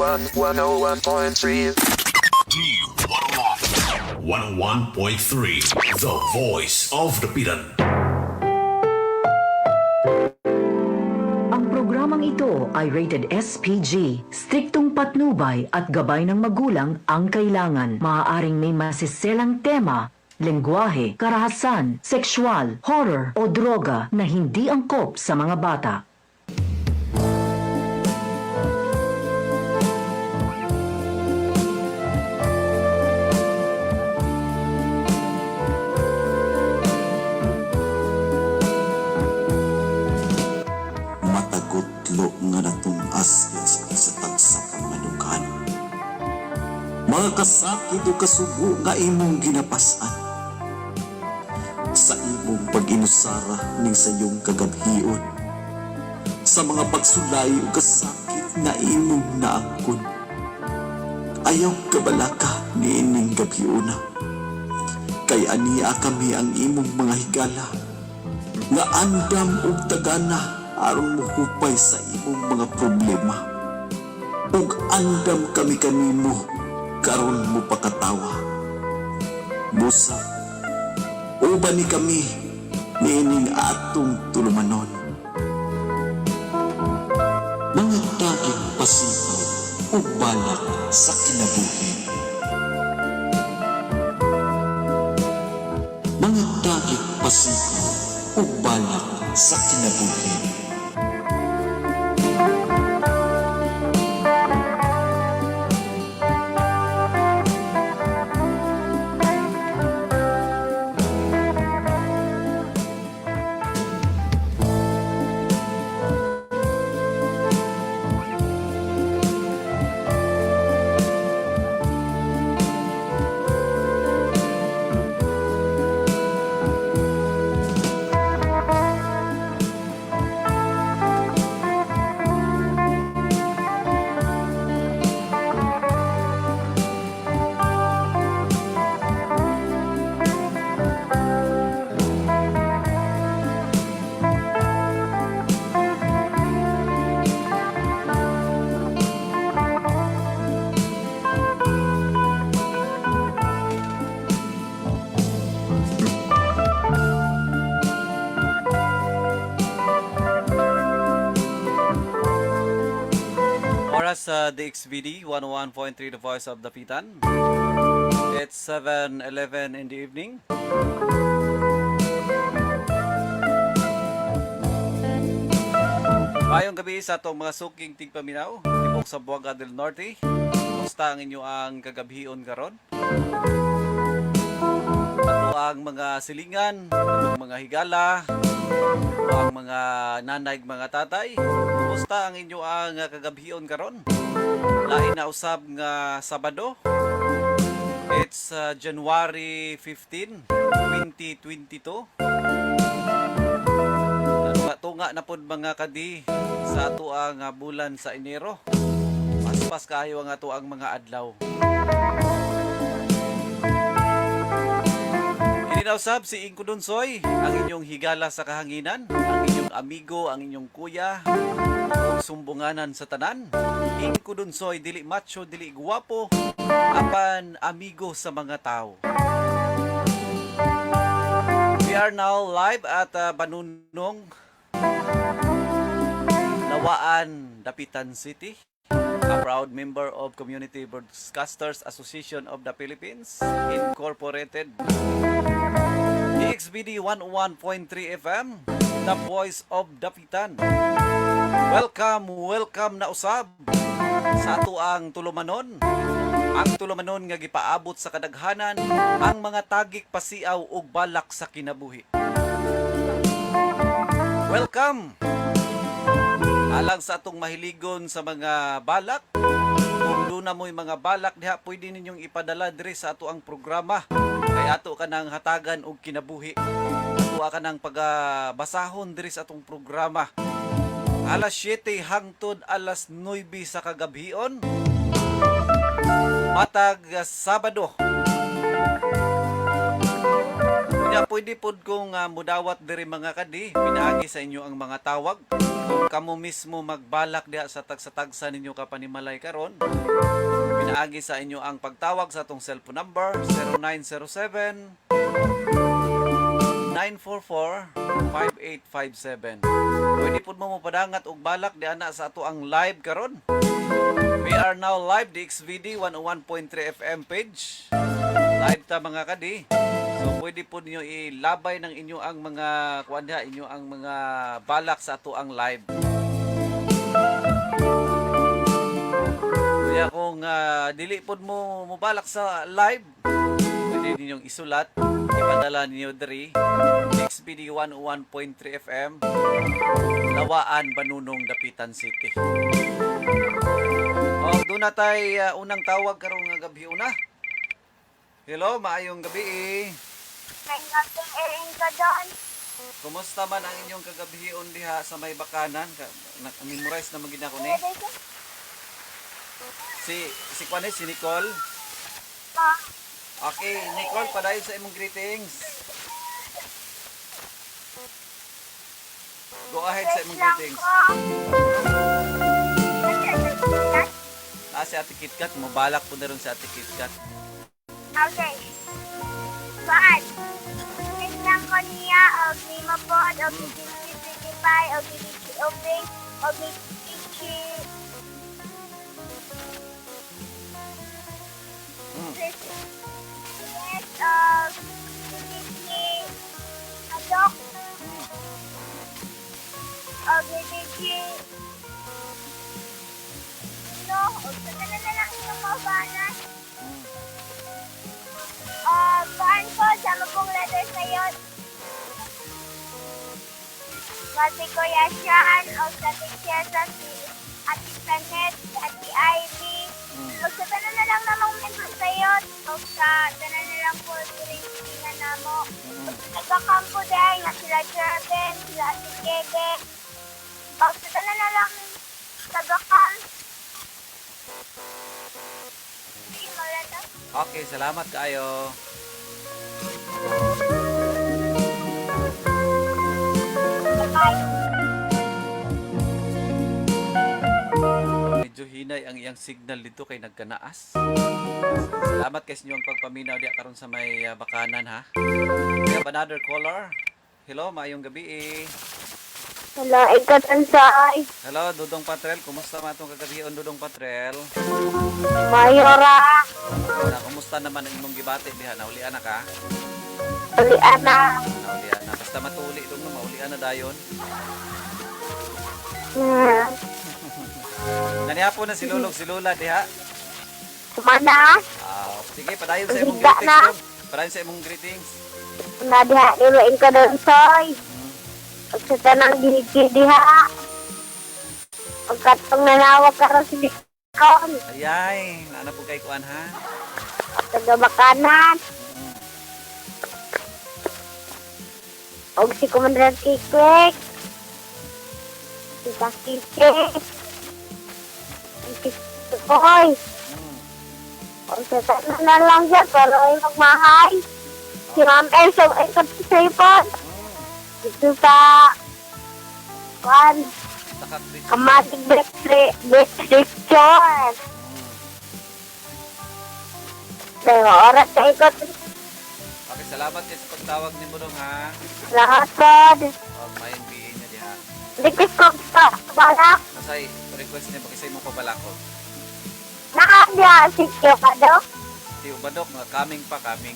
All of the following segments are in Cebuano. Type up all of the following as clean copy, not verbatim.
D1 101.3. D101 101.3, The Voice of Dapitan. Ang programang ito ay rated SPG. Striktong patnubay at gabay ng magulang ang kailangan. Maaaring may masiselang tema, lengguwahe, karahasan, sexual, horror o droga na hindi angkop sa mga bata. Matagutlo nga natumas sa tagsa ka manukan. Mga kasakit o kasubo nga imong ginapasan. Sa imong pag-inusara ning sayong kagabhion. Sa mga pagsulay o kasakit nga imong naangkon. Ayaw kabalaka niining gabhiona. Kay ania kami ang imong mga higala nga andam og tagana aron mohupay sa imong mga problema. Ug andam kami kanimo karon mo pakatawa. Busa, uban ni kami niining atong tulumanon. Mga taging pasipaw ug balak sa kinabuhi. Mga taging pasipaw ug balak sa kinabuhi. Oras sa DXVD 101.3, The Voice of Dapitan. It's 7:11 in the evening. Mayong gabi sa atong mga suking tigpaminaw, tibok sa Buanga del Norte. Kumusta ang inyo ang kagabhion karon? Ato ang mga silingan, atong mga higala, ato ang mga nanay, mga tatay. Kumusta ang inyo ang kagabhion karon? Lain na usab nga Sabado. It's January 15, 2022. Ano tunga na pod, mga kadi, sa ato ang bulan sa Enero. Paspas kayo ang ato ang mga adlaw. Kini usab si Ingko Dunsoy, ang inyong higala sa kahanginan, ang inyong amigo, ang inyong kuya, ug sumbunganan sa tanan. Ingko Dunsoy, dili macho, dili guwapo, apan amigo sa mga tao. We are now live at Banunong, Lawaan, Dapitan City. A proud member of Community Broadcasters Association of the Philippines, Incorporated. DXBD 101.3 FM, The Voice of Dapitan. Welcome, welcome na usab sa ato ang tulumanon. Ang tulumanon nga gipaabot sa kadaghanan ang mga tagik pasiaw ug balak sa kinabuhi. Welcome! Alang sa atong mahiligon sa mga balak, kung doon na mo'y mga balak diha, pwede ninyong ipadala diri sa ato ang programa. Kay ato ka nang hatagan og kinabuhi. Ato ka nang pagabasahon diri sa atong programa. Alas 7 hangtod alas 9 sa kagabhion. Matag Sabado. Unya pwede pod kong mudawat diri, mga kadi, pinaagi sa inyo ang mga tawag. Kung kamo mismo magbalak diha sa tagsa-tagsa ninyo ka panimalay karon, pinaagi sa inyo ang pagtawag sa atong cellphone number 0907 944-5857. Pwede pud mo mopadangat og balak di ana sa ato ang live karon. We are now live DXVD 101.3 FM page. Live ta, mga kadi. So pwede po niyo ilabay ng inyo ang mga kuan diha, inyo ang mga balak sa ato ang live. Kaya kung dili pod mo mobalak sa live, pwede ninyong isulat, ipadala ninyo diri XBD 101.3 FM, Lawaan, Banunong, Dapitan City. Oh, doon na tay unang tawag karong nga gabi una. Hello, maayong gabi eh. May ka doon. Kumusta man ang inyong kagabihion diha sa may bakanan? Memorize na man gid ako ni. Si kwan eh, si Nicole. Okay, Nicole, padayon sa imong greetings. Go ahead sa imong greetings. Ah, si Ate KitKat, mubalak po na ron si Ate KitKat. Okay. Baan? Wait lang ko niya, og lima po, og 55, og 50 Obing, og 50. Yes, og 50 Adok. Og 50. No, og sa tanan na lang inyong maubanan. Paan ko, sama pong letters na yun. Mati Kuya Sean, o sa Tikyesa, si Ate Sanet, si Ate Ivy. O sa tanan na lang namang members na yun. O sa tanan na lang po, sila na namo. O sa nagkakampo din, nga sila Jervin, sila Ate Keke. O sa tanan na lang tagakam. Sige, wala na. Okay, salamat kaayo. Bye. Medyo hinay ang iyang signal dito kay nagkanaas. Salamat kay sa inyong pagpaminaw diha karon sa may bakanan ha. We have another caller. Hello, maayong gabi eh. Hello, ikaw. Hello, Dudong Patrel. Kumusta man atong kagabion, Dudong Patrel? Mayora, Na, kumusta naman ang imong gibati diha? Naulian na ka? ulian na. Naulian na. Basta matuli dong no, maulian na dayon. Nanihapon na si Lulog si Lola diha. Mana, Ah, sige, padayon sa imong Higda greetings na. dong. Padayon sa imong greetings. Na diha nilo ka doon soy. Ug sa tanang gigi diha. Ug katong nanawag karon si Dicon, Ayay, naana po kay kuan ha. Taga Bakanan. Og si Commander Kikwek. Si Kakike. Si Koy. Og sa tanan na lang siya, pero ay magmahay. Si Ma'am Elsa, ay kapit. Dito sa kuan, Takak Bridge. Kamatig Best Picture. Pero oras sa ikot Okay, salamat kay sa pagtawag nimo dong ha. lahat pod. Og may NBA niya diha. Request ko pa balak. Nasay request niya bakisay mo pabalako. Nakadya si Kyo Kado. Ti ubadok nga coming pa coming.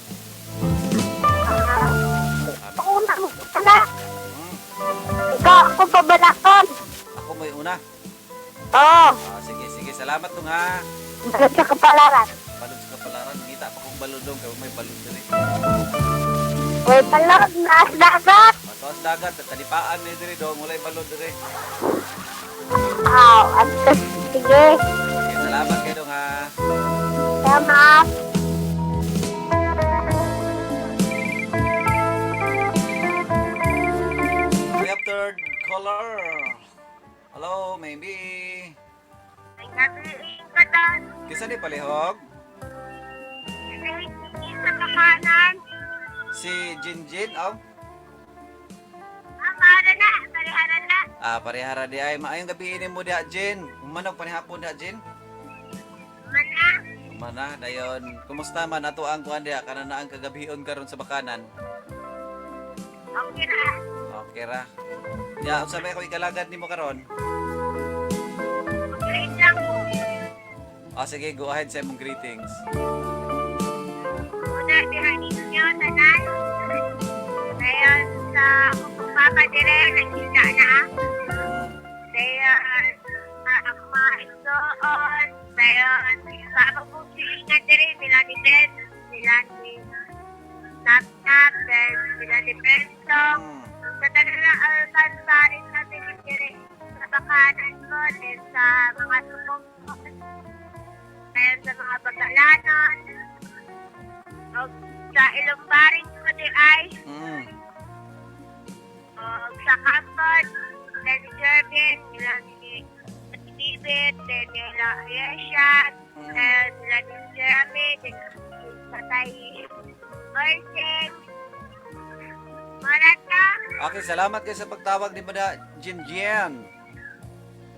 Una mo na. Ikaw ako pabalakon. Ako may una. Oo. Ah, sige, sige, salamat dong ha. Balot sa kapalaran. Balod sa kapalaran, ngita pa kong balod dong kay may balod diri. May balot na dagat. Matuas dagat, talipaan ni diri dong, walay balod diri. Aw, at sige. Sige, salamat kay dong ha. Tama. We have third caller. Hello, maybe. Kisa ni palihog? Sa kamanan. Si Jinjin, oh. Amara na, parehara na. Ah, parehara di ay. Maayong gabi nimo diha, Jen. Humanog panihapon diha, Jen. Mana. Humana, dayon. Kumusta man ato ang kuan diha kana na ang kagabion karon sa bakanan? Okay ra. Okay ra. Ya, unsa may ako ikalagad nimo karon? Great lang ko. Ah, sige, go ahead sa imong greetings. Una, diha ninyo, tanan. Dayon sa akong papa dire, nagkita na. Dayon sa akong mga igsoon. Dayon sa akong pong silingan dire, sila ni Ben, sila ni Nap Nap, then sila ni Bentong. Sa tanan na alban sa sa dire sa bakanan ko, then sa mga subong ko, then sa mga bagalanon. Og sa ilong baring ko di ay, og sa kampon, then si Jervin, sila ni David, then nila Ayesha, then sila ni Jeremy, then si Tatay Mercy, Marata. Okay, salamat kayo sa pagtawag ni Mada Jen Jen.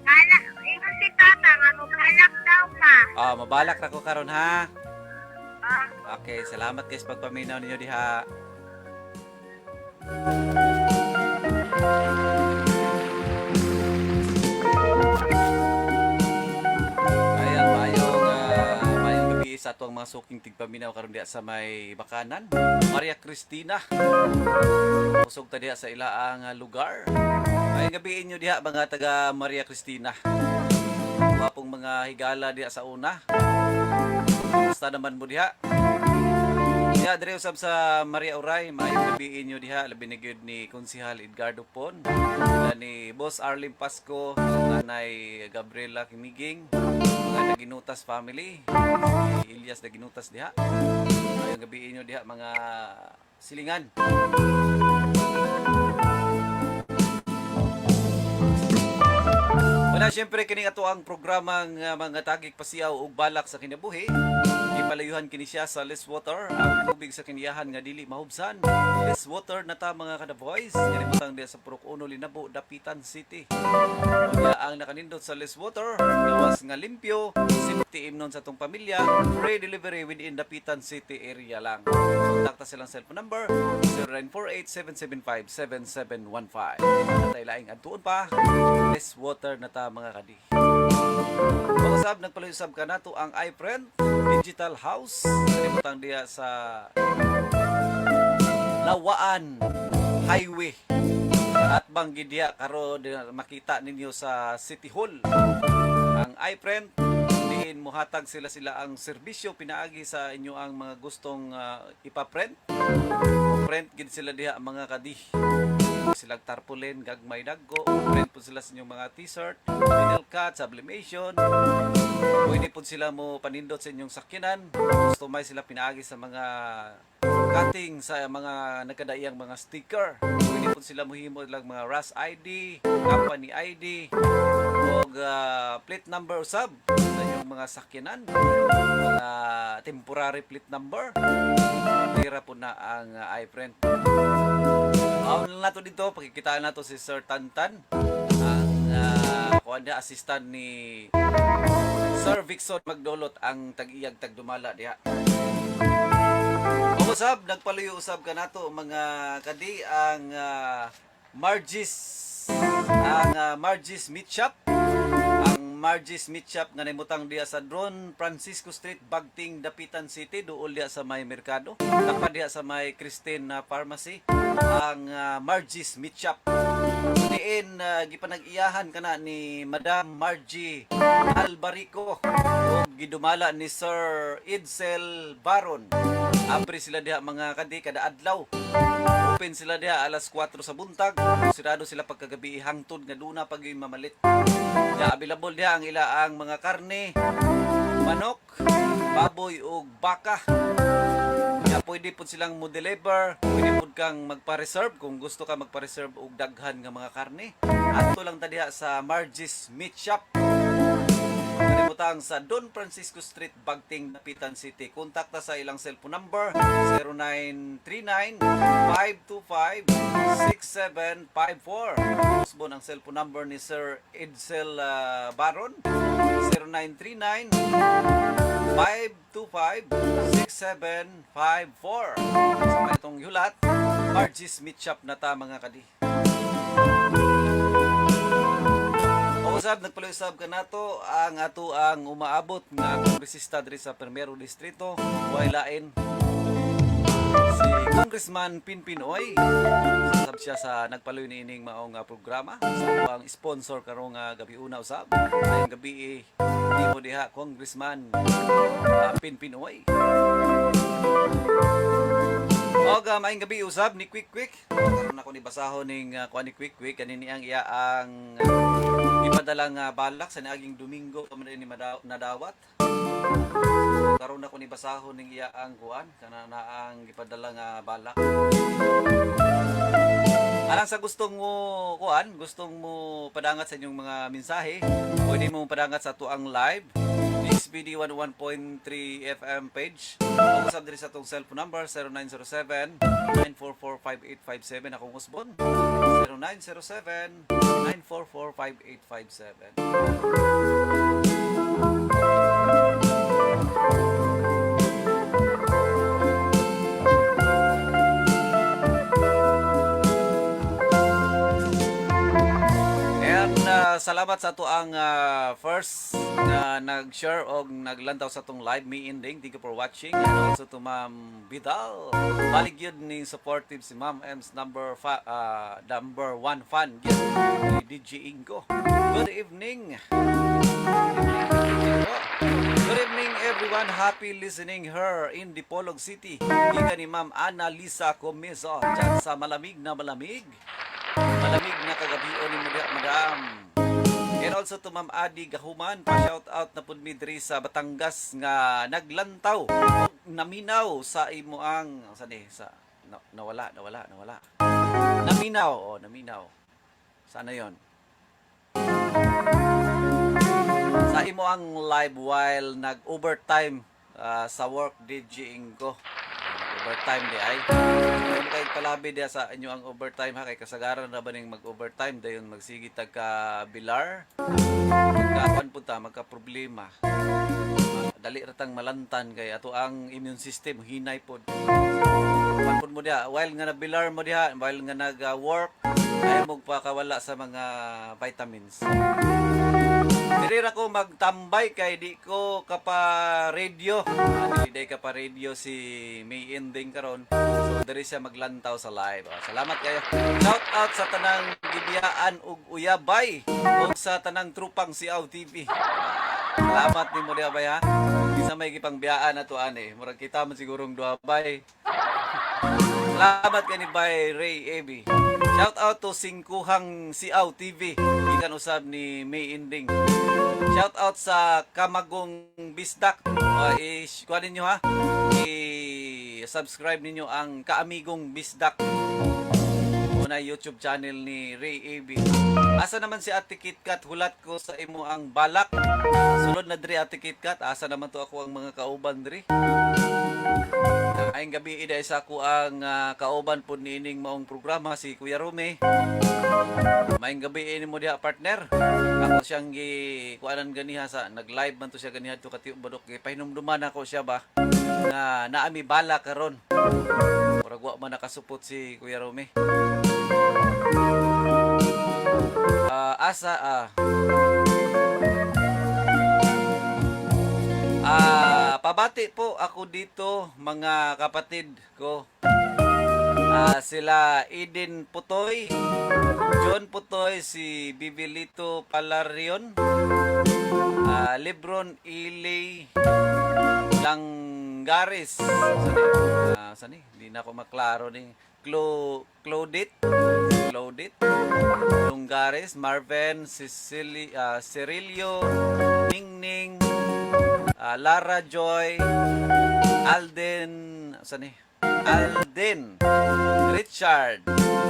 Kala, ingon si Tata nga mubalak daw ka. Ah, mabalak ra ko karon ha. Ah. Okay, salamat guys pagpaminaw ninyo diha. Ayan, maayong gabi sa atong mga suking tigpaminaw karon diha sa may bakanan. Maria Cristina. Usog ta diha sa ilaang lugar. Maayong gabi inyo diha mga taga Maria Cristina. Gwapong mga higala diha sa una. Basta naman mo diha. Diha dire usab sa Maria Uray, maayong gabi inyo diha, labi na gyud ni Konsihal Edgardo Pon, sila ni Boss Arlene Pasco, Nanay Gabriela Kimiging, mga Naginutas family, si Elias Naginutas diha. Maayong gabi inyo diha mga silingan. Wala, syempre kini ato ang programang mga tagig pasiyaw ug balak sa kinabuhi. Gipalayuhan kini siya sa Less Water, ang tubig sa kiniyahan nga dili mahubsan. Less Water na ta mga kada voice, kanimutang diya sa Purok 1, Linabo, Dapitan City. Unya ang nakanindot sa Less Water, gawas nga limpyo, safety imnon sa tong pamilya, free delivery within Dapitan City area lang. Kontakta silang cellphone number 0948-775-7715. Natay laing adtuon pa, Less Water na ta mga kadi. Pag-usab, nagpalayusab ka nato ang iFriend Digital House. Kalimutan diya sa Lawaan Highway. At banggi diya karon makita ninyo sa City Hall. Ang iFriend diin mohatag sila sila ang serbisyo pinaagi sa inyo ang mga gustong ipa-print. Print gid sila diha mga kadi. Silag tarpaulin, gagmay dagko, print po sila sa inyong mga t-shirt, vinyl cut, sublimation. Pwede po sila mo panindot sa inyong sakyanan. Customize sila pinaagi sa mga cutting sa mga nagkadaiyang mga sticker. Pwede po sila mohimo lang mga RAS ID, company ID, o plate number usab sa inyong mga sakyanan. Mga temporary plate number. Tira po na ang iPrint. Ang nato dito, pakikitaan nato si Sir Tantan, ang kuan niya, assistant ni Sir Vixon Magdolot, ang tag-iyag tagdumala diha. Usab, nagpaluyo usab kanato mga kadi ang Margie's Meat Shop. Ang Margie's Meat Shop nga naimutang diha sa Don Francisco Street, Bagting, Dapitan City, duol diha sa may merkado. Tapat diha sa may Christine na Pharmacy ang Margie's Meat Shop. Diin gipanag-iyahan kana ni Madam Margie Albarico ug gidumala ni Sir Edsel Baron. Abri sila diha mga kadi kada adlaw. Open sila diha alas 4 sa buntag. Sirado sila pagkagabi hangtod nga duna pag mamalit. Ya, available diha ang ila ang mga karne, manok, baboy ug baka. Ya, pwede pud silang mo deliver, pwede pud kang magpa-reserve kung gusto ka magpa-reserve og daghan nga mga karne. Adto lang ta diha sa Margie's Meat Shop. Gibutang sa Don Francisco Street, Bagting, Dapitan City. Kontakta sa ilang cellphone number 0939 525 6754. Usbon ang cellphone number ni Sir Edsel Baron, 0939 525-6754. Sa may itong yulat, Margie's Meat Shop na ta, mga kadi. O usab, nagpalusab ka nato ang ato ang umaabot nga kongresista diri sa Primero Distrito, way lain si Congressman Pinpin Oy. Sab siya sa nagpaloy niining maong programa sa ato ang sponsor karong gabi una usab. Ayong gabi eh, nimo diha, Congressman Pinpin Oy. Og maayong gabi usab ni Quick Quick. Karon ako ni basahon ning kuan ni Quick Quick kanin ang iya ang ipadala nga balak sa niaging Domingo pa man ni nadawat. So, karon ako ni basahon ning iya ang kuan kana na ang gipadala nga balak. Alang sa gustong mo kuan, gustong mo padangat sa inyong mga mensahe, pwede mo padangat sa atuang live XBD 101.3 FM page. O usab diri sa atong cellphone number 0907 944 5857. Akong usbon, 0907 944 5857. And salamat sa ato ang first na nag-share og naglantaw sa atong live me ending. Thank you for watching. And also to Ma'am Vidal. Balik yun ni supportive si Ma'am M's number one fan gyud ni DJ Ingo. Good evening. Good evening, everyone. Happy listening her in Dipolog City. Gikan ni Ma'am Ana Lisa Comezo. Diyan sa malamig na malamig. Malamig na kagabi ni Madam. And also to Ma'am Adi Gahuman, pa-shout out na pud mi diri sa Batangas nga naglantaw ug naminaw sa imo ang sa ni sa na, nawala nawala nawala. Naminaw, oh, naminaw. Sana yon. Sa imo ang live while nag-overtime sa work, DJ Ingo. Overtime di ay. So, kay palabi diya sa inyo ang overtime ha, kay kasagaran ra ba ning mag-overtime dayon magsige tag ka bilar. Magkakuan pud ta, magka problema. Dali ra tang malantan kay ato ang immune system hinay pod. Kuan pud mo diha while nga nabilar mo diha, while nga nag-work, ay mo pakawala sa mga vitamins. Diri ra ko magtambay kay di ko kapa radio. Dili day kapa radio si May Ending karon. So diri siya maglantaw sa live. Salamat kayo. Shout out sa tanang gibiyaan ug uyabay ug sa tanang trupang si Aw TV. Salamat nimo diha, bay, ha. Kinsa may gipangbiyaan na to ani. Murag kita man sigurong duha, bay. Salamat kani bay Ray Aby. Shout out to Singkuhang Siaw TV. Gikan usab ni May Ending. Shout out sa Kamagong Bisdak. I kuha ninyo ha. I-subscribe ninyo ang Kaamigong Bisdak. Una YouTube channel ni Ray AB. Asa naman si Ate KitKat? Hulat ko sa imo ang balak. Sulod na diri, Ate KitKat. Asa naman to ako ang mga kauban diri? Ayong gabi iday sa ako ang kauban po niining maong programa, si Kuya Rumi. Maayong gabi ini mo diha, partner. Ako siyang gi kuanan ganiha sa nag-live man to siya ganiha to kati badok, pahinumduman ako siya ba nga naami bala karon. Murag wa man nakasupot si Kuya Rumi. Asa pabati po ako dito, mga kapatid ko. Sila Eden Putoy, John Putoy, si Bibilito Palarion, Lebron Ilay Langgaris. Sani? Sani? Hindi na ako maklaro ni Claudette, Claudette Lunggares, Marvin, Cecily, Cirilio, Ningning, Lara Joy, Alden, saan eh? Alden, Richard,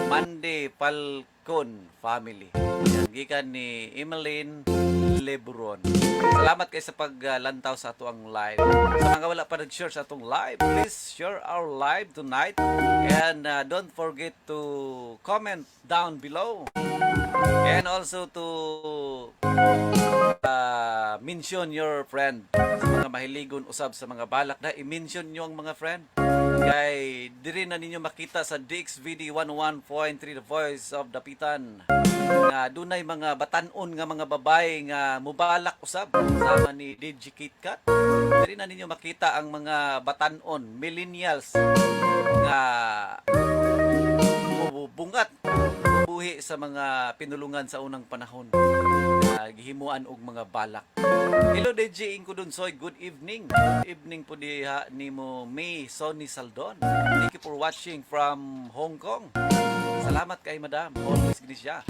Mandy Falcon family. Yan, gikan ni Emeline Lebron. Salamat kay sa paglantaw sa ato ang live. Sa mga wala pa nag-share sa atong live, please share our live tonight. And don't forget to comment down below. And also to mention your friend. Sa mga mahiligon usab sa mga balak na i-mention nyo ang mga friend. Kay diri na ninyo makita sa DXVD 101.3, The Voice of Dapitan, nga dunay mga batanon nga mga babae nga mubalak usab sama ni DJ KitKat. Diri na ninyo makita ang mga batanon, millennials nga mubungat buhi sa mga pinulungan sa unang panahon na gihimuan og mga balak. Hello, DJ Ingkudunsoy, good evening. Good evening po diha nimo, May Sonny Saldon. Thank you for watching from Hong Kong. Salamat kay Madam. Always gini siya.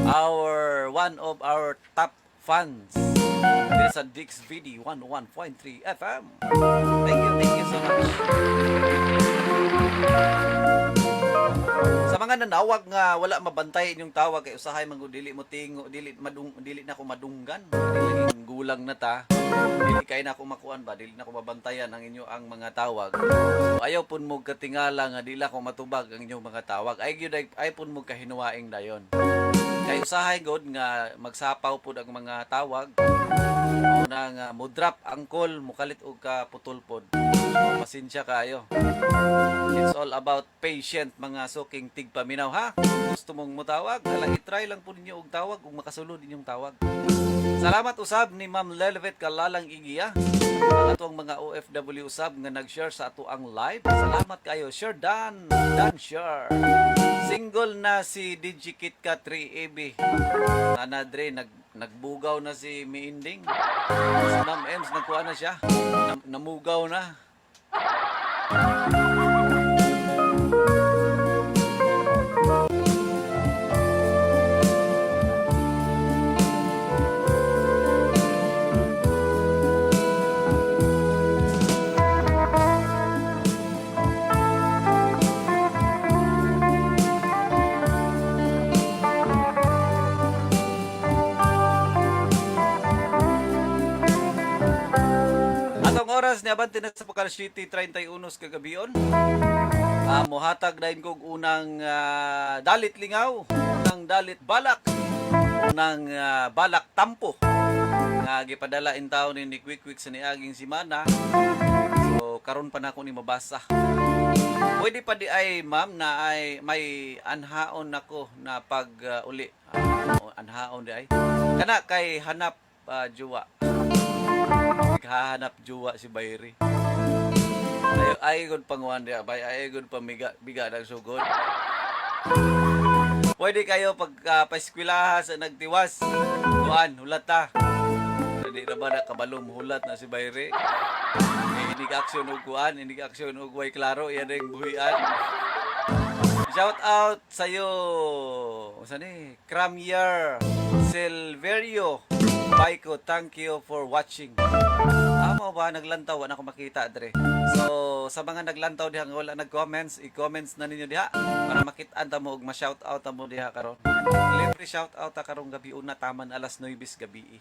Our one of our top fans. Diri sa Dix VD 101.3 FM. Thank you so much. Sa mga nanawag nga wala mabantay inyong tawag kay usahay man gud dili mo tingo, dili madung, dili na ko madunggan. Dili laging gulang na ta. Dili kay na ako makuan ba, dili na ko mabantayan ang inyo ang mga tawag. So, ayaw pun mo katingala nga dili ako matubag ang inyong mga tawag. Ay gyud ay pun mo kahinuwaing dayon. Kay usahay gud nga magsapaw pud ang mga tawag. Mao na nga mo drop ang call, mukalit og ka putol pod. Pasensya kayo. It's all about patient, mga suking tigpaminaw, ha. Gusto mong mutawag, hala, i-try lang po ninyo og tawag ug makasulod inyong tawag. Salamat usab ni Ma'am Lelvet Kalalang Igiya. Ang atong mga OFW usab nga nag-share sa ato ang live. Salamat kayo. Share done. Done share. Single na si DJ KitKat 3AB. Ana dre nagbugaw na si Miinding. Si Ma'am Ems nagkuha na siya. Namugaw na. Atong oras ni abante na sa Pucar City 31 kagabion. Mohatag dayon kog unang dalit lingaw, unang dalit balak, unang balak tampo nga gipadala in taon ni Quick Quick sa niaging simana. So karon pa nako ni mabasa. Pwede pa di ay, ma'am, na ay may anhaon nako na pag uli. Anhaon di ay. Kana kay hanap juwa. Naghahanap juwa si Bayri. Ay ay gud panguan di bay, ay gud pamiga biga ng sugod. Pwede kayo pag paeskwelaha sa nagtiwas. Kuan, hulat ta. Di na ba nakabalom hulat na si Bayri? Eh, inig aksyon og kuan, inig aksyon og way klaro, iyan ang buhian. Shout out sa'yo. Saan ni? Cramier Silverio Paiko, thank you for watching. Amo ba naglantaw, wala ko makita dre. So sa mga naglantaw diha nga wala nag-comments, i-comments na ninyo diha para makit-an ta mo og ma-shout out ta mo diha karon. Libre shout out ta karong gabi una taman alas 9 gabi.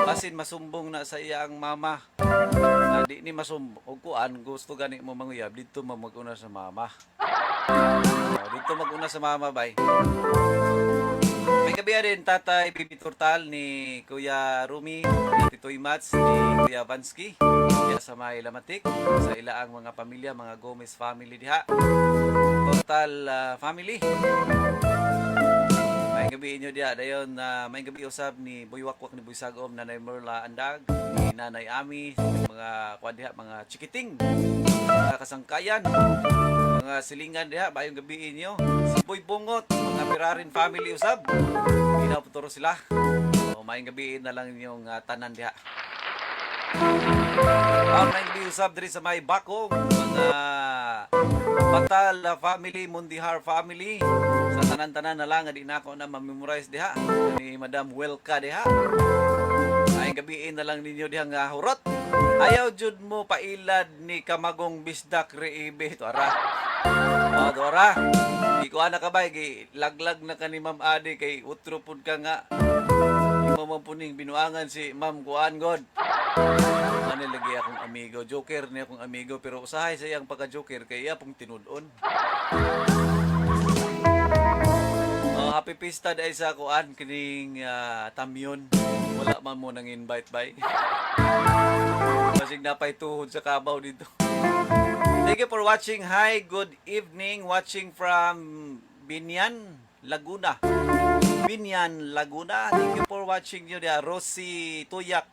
Basin masumbong na sa iya ang mama. Na di ni masumbong og kuan, gusto gani mo manguyab didto mo mag-una sa mama. Oh, dito mag-una sa mama bay. May gabi din Tatay Bibi Turtal ni Kuya Rumi, ni Titoy Mats, ni Kuya Vansky, diha sa may Lamatik, sa ilaang mga pamilya, mga Gomez family diha. Total family. May gabi inyo diha dayon na may gabi usab ni Boy Wakwak, ni Boy Sagom, Nanay Merla Andag, ni Nanay Ami, mga kuan diha, mga chikiting, mga kasangkayan, mga silingan diha, bayong gabi inyo. Si Boy Bungot, mga Pirarin family usab. Pinaputuro sila. So, maayong gabi na lang inyong tanan diha. Ang maayong gabi usab diri sa may Bakong, mga Batal family, Mundihar family. Sa tanan-tanan na lang, di na ako na mamemorize diha. Ni Madam Welka diha. Ay gabiin na lang ninyo diha nga hurot. Ayaw jud mo pailad ni Kamagong Bisdak Reibe. Tuara. Oh, tuara. Di ko ana ka ba, gi laglag na ka ni Ma'am Adi kay utro pud ka nga. Imo Mao man puning binuangan si Ma'am Kuan God. Mani lagi akong amigo, joker ni akong amigo, pero usahay sa iyang pagka-joker kay iya pong tinud-on. Oh, happy pista dai sa kuan kining Tamyon. Wala man mo nang invite bay. Basig napay tuhod sa kabaw dito. Thank you for watching. Hi, good evening. Watching from Binyan, Laguna. Binyan, Laguna. Thank you for watching yun. Yeah. Rosie Tuyak,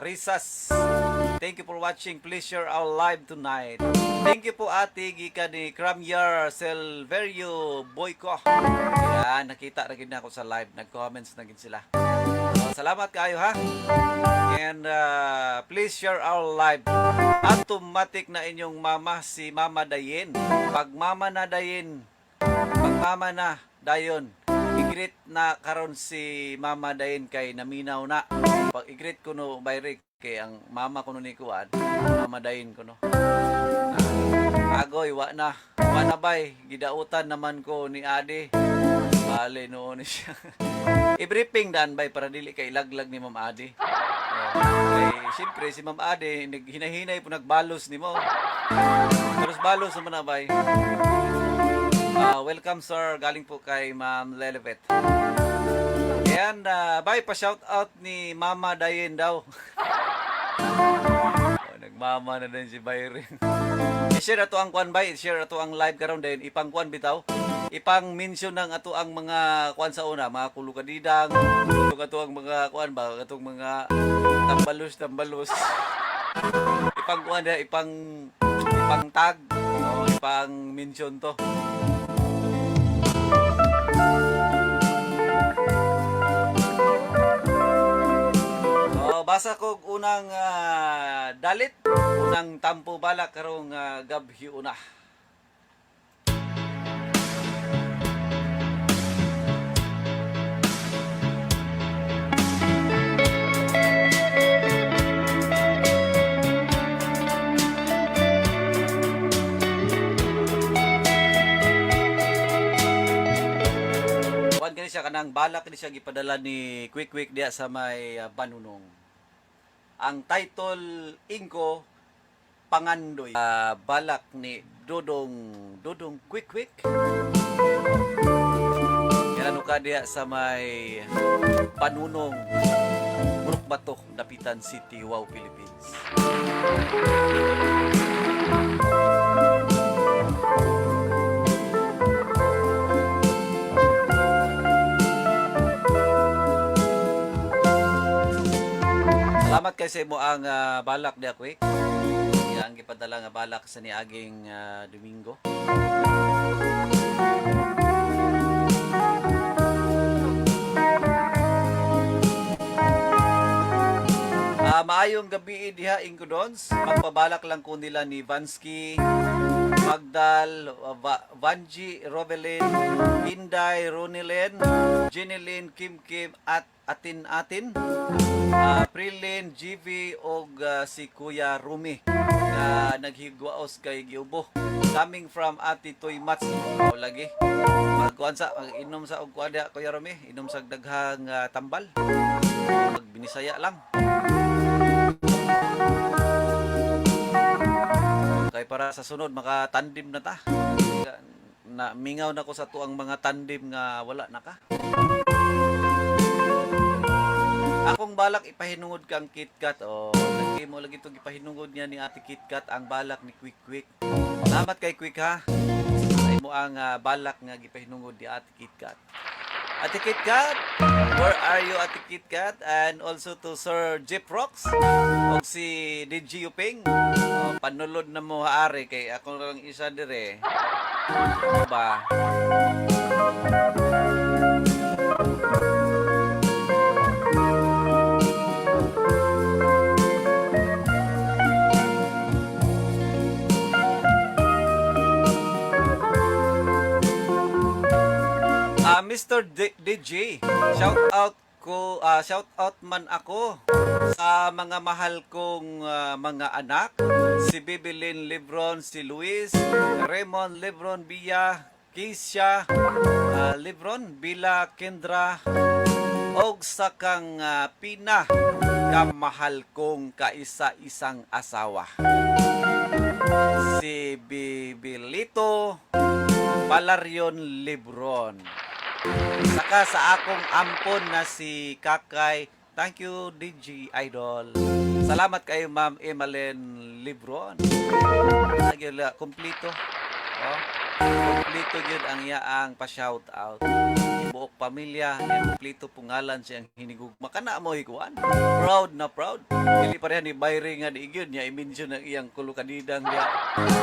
Risas. Thank you for watching. Please share our live tonight. Thank you po ate Gika ni Cramyar Silverio Boyko. Ayan, nakita na gid na ako sa live. Nag-comments na gid sila. So, salamat kayo ha. And please share our live. Automatic na inyong mama si Mama Dayin. Pag mama na Dayin, pag mama na dayon, i-greet na karon si Mama Dayin kay naminaw na. Pag i-greet ko no Bayrik kay ang mama ko no ni kuan, Mama Dayin ko no. Agoy, wa na. Wa na bay, gidautan naman ko ni Ade. Bale noon siya. I-briefing daan bay para dili kay laglag ni Ma'am Ade. Oh, kay siyempre si Ma'am Ade naghinahinay po nagbalos nimo. Pero balos naman na bay. Ah, welcome sir, galing po kay Ma'am Lelevet. And bay pa shout out ni Mama Dayen daw. Oh, nagmama na din si Byron. I-share ato ang kwan bay, i-share ato ang live karon din ipang kwan bitaw. Ipang mention ng ato ang mga kwan sa una, mga kulukadidang, ato ang mga kwan ba, atong mga tambalos tambalos. Ipang kwan diha, ipang ipang tag, oh, ipang mention to. Oh, basa ko og unang dalit, unang tampo balak karong gabhi una. Kuan kini siya kanang balak ni siya gipadala ni Quick Quick diya sa may Banunong. Ang title ingko Pangandoy. Balak ni Dodong Dodong Quick Quick. Yan ano ka diya sa may Banunong, Bato, Dapitan City, Wow, Philippines. Salamat kay sa imo ang balak diya, Quick. Iya ang gipadala nga balak sa niaging Domingo. Maayong gabi diha Ingudons. Magpabalak lang ko nila ni Vansky, Magdal, Vanji, Robelin, Inday, Ronilyn, Jenilyn, Kim Kim at Atin Atin, Prilyn, GV og si Kuya Rumi na naghigwaos kay giubo. Coming from Ate Toy Mats. O lagi. Magkuan sa mag-inom sa og kuan diha, Kuya Rumi, inom sa daghang tambal. Magbinisaya lang. Kay para sa sunod makatandim na ta. Na mingaw na ko sa tuang mga tandim nga wala na ka. Akong balak ipahinungod kang KitKat. Oh, nagkimo lagi itong ipahinungod niya ni Ate KitKat ang balak ni Quick Quick. Salamat kay Quick ha. Sa imo ang balak nga gipahinungod ni Ate KitKat. Ate KitKat, where are you Ate KitKat? And also to Sir Jeff Rocks og si DJ Uping. Oh, panulod na mo haari kay ako lang isa dire. Ano ba? Mr. DJ, shout out ko, shout out man ako sa mga mahal kong mga anak, si Bibilin Lebron, si Luis, Raymond Lebron Villa, Keisha Lebron, Bila Kendra, Og sa kang pina kamahal kong kaisa-isang asawa. Si Bibilito Palarion Libron. Saka sa akong ampon na si Kakay. Thank you, DJ Idol. Salamat kayo, Ma'am Emalen Libron. Nagyala, kumplito. Oh, kumplito yun ang iyaang pa-shout out. Buok pamilya, niya kumplito pungalan siyang hinigugma. Kana mo ikuan. Proud na proud. Dili pareha ni Bayri nga di gyud niya i-mention ang iyang kulukanidang niya.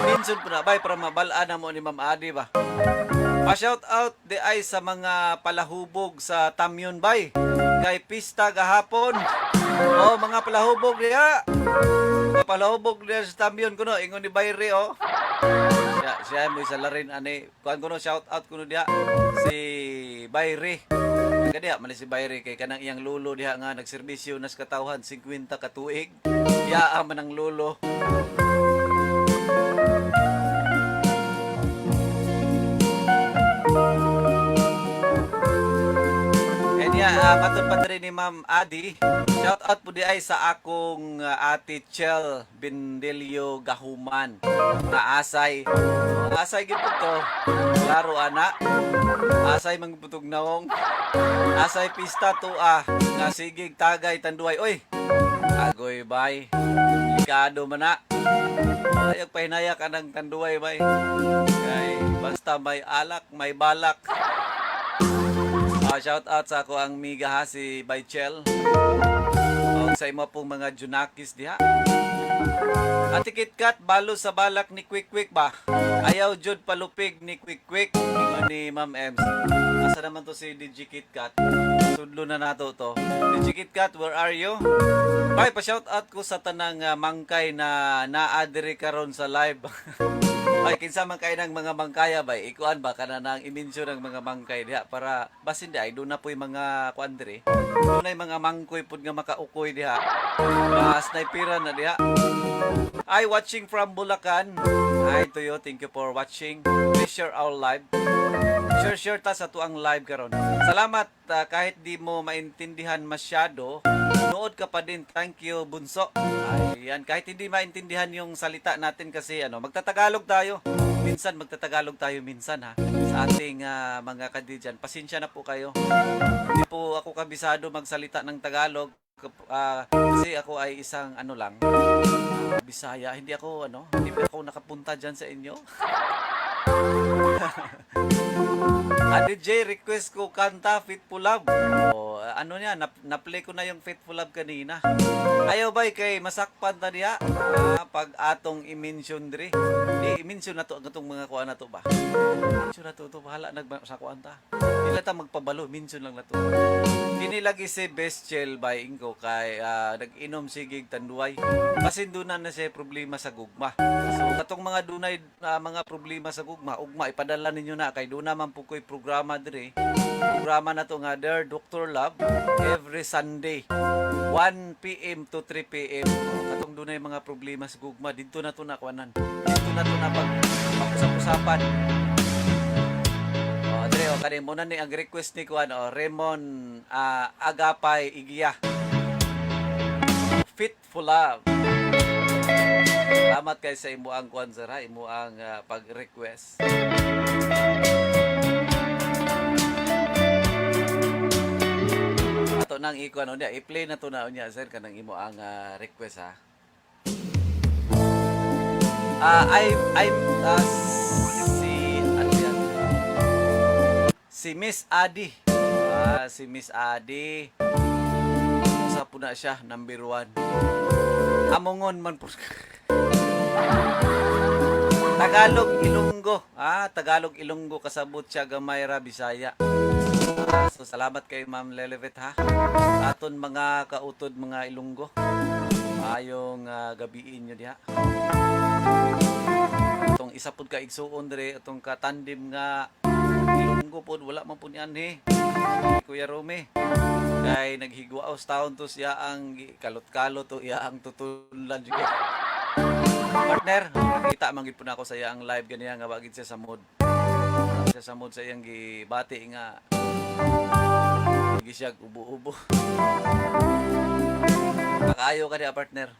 Mention po na bay para mabal-an na mo ni Ma'am Adi ba. Pa-shout out di ay sa mga palahubog sa Tamyon Bay. Kay pista gahapon. Oh, mga palahubog diha. Mga palahubog diha sa Tamyon kuno ingon ni Bayri oh. Siya, siya mo salarin ani. Kuan kuno shout out kuno diha si Bayri. Taga diha man ni si Bayri kay kanang iyang lulo diha nga nagserbisyo nas katawhan 50 ka tuig. Yaa man ang lulo. And yeah, matod pa diri ni Ma'am Adi. Shout out po di ay sa akong Ate Chel Bendelio Gahuman. Na asay. Asay gid po to. Klaro ana. Asay mangputog naong. Asay pista to ah. Nga sigig tagay tanduay. Oy. Agoy bay. Likado man na. Ayag pahinaya ka ng tanduay bay. Kay basta may alak, may balak. Shout out sa ako ang miga ha, si Baychel. Og sa imo pong mga Junakis diha. Ate KitKat, balo sa balak ni Quick Quick ba? Ayaw jud palupig ni Quick Quick. Ingon ni Ma'am Ems. Asa naman to si DJ KitKat? Sudlo na nato to. DJ KitKat, where are you? Bay, pa-shout out ko sa tanang mangkay na naa diri karon sa live. Ay, kinsa man kay ng mga mangkaya bay, ikuan ba kana nang i-mention ang mga mangkay diha para basin di ay doon na po'y mga kuan diri. Doon ay mga mangkoy pud nga makaukoy diha. Mga sniperan na diha. Ay, watching from Bulacan. Hi to you. Thank you for watching. Please share our live. Share share ta sa tuang live karon. Salamat kahit di mo maintindihan masyado, nood ka pa din. Thank you, bunso. Ayan, kahit hindi maintindihan yung salita natin kasi ano, magtatagalog tayo. Minsan magtatagalog tayo minsan ha sa ating mga kadijan. Pasensya na po kayo. Hindi po ako kabisado magsalita ng Tagalog kasi ako ay isang ano lang, Bisaya. Hindi ako ano, hindi pa ako nakapunta diyan sa inyo. Ate J, request ko kanta Faithful Love. O, ano niya, na-play ko na yung Faithful Love kanina. Ayaw ba kay masakpan ta diha? Pag atong i-mention diri. Di i-mention na to ang atong mga kuan na to ba? Mention na to to bahala nag sa kuan ta. Dili ta magpabalo, mention lang na to. Kini lagi si Best Chel by Ingo kay nag-inom sigig tanduay. Basin doon na siya problema sa gugma. So katong mga dunay mga problema sa gugma, ugma ipadala ninyo na kay doon naman po ko'y programa diri. Programa na to nga Dear Dr. Love every Sunday 1 PM to 3 PM. Oh, katong dunay mga problema sa gugma didto na to na kuanan. Didto na to na pag pag-usap-usapan. Oh, Andre, oh, kani mo na ni ang request ni kuan oh, Raymond Agapay Igiya. Fit for Love. Salamat kay sa imo ang kuan sir ha, imo ang pag-request. Ato nang ikuan unya, i-play na to na unya sir kanang imo ang request ha. I'm si ano yan? Si Miss Adi. Si Miss Adi. Sa po na siya, number 1. Amongon man po. Tagalog Ilonggo. Tagalog Ilonggo kasabot siya gamay ra Bisaya. So salamat kay Ma'am Lelevet ha. Aton mga kautod mga Ilonggo. Ayong gabiin nyo diha. Atong isa pud ka igsuon dire atong katandim nga Ilonggo pod wala man pud ni anhi. Si Kuya Rome. Kay naghigwaos taon to siya ang kalot-kalot to iya ang tutunlan jud. Partner, nakita man gid po na ako sa iyang live ganiya nga bagid siya sa mood. Siya sa mood sa iyang gibati nga Sige siya, ubo-ubo. Pakayo ka diha, partner.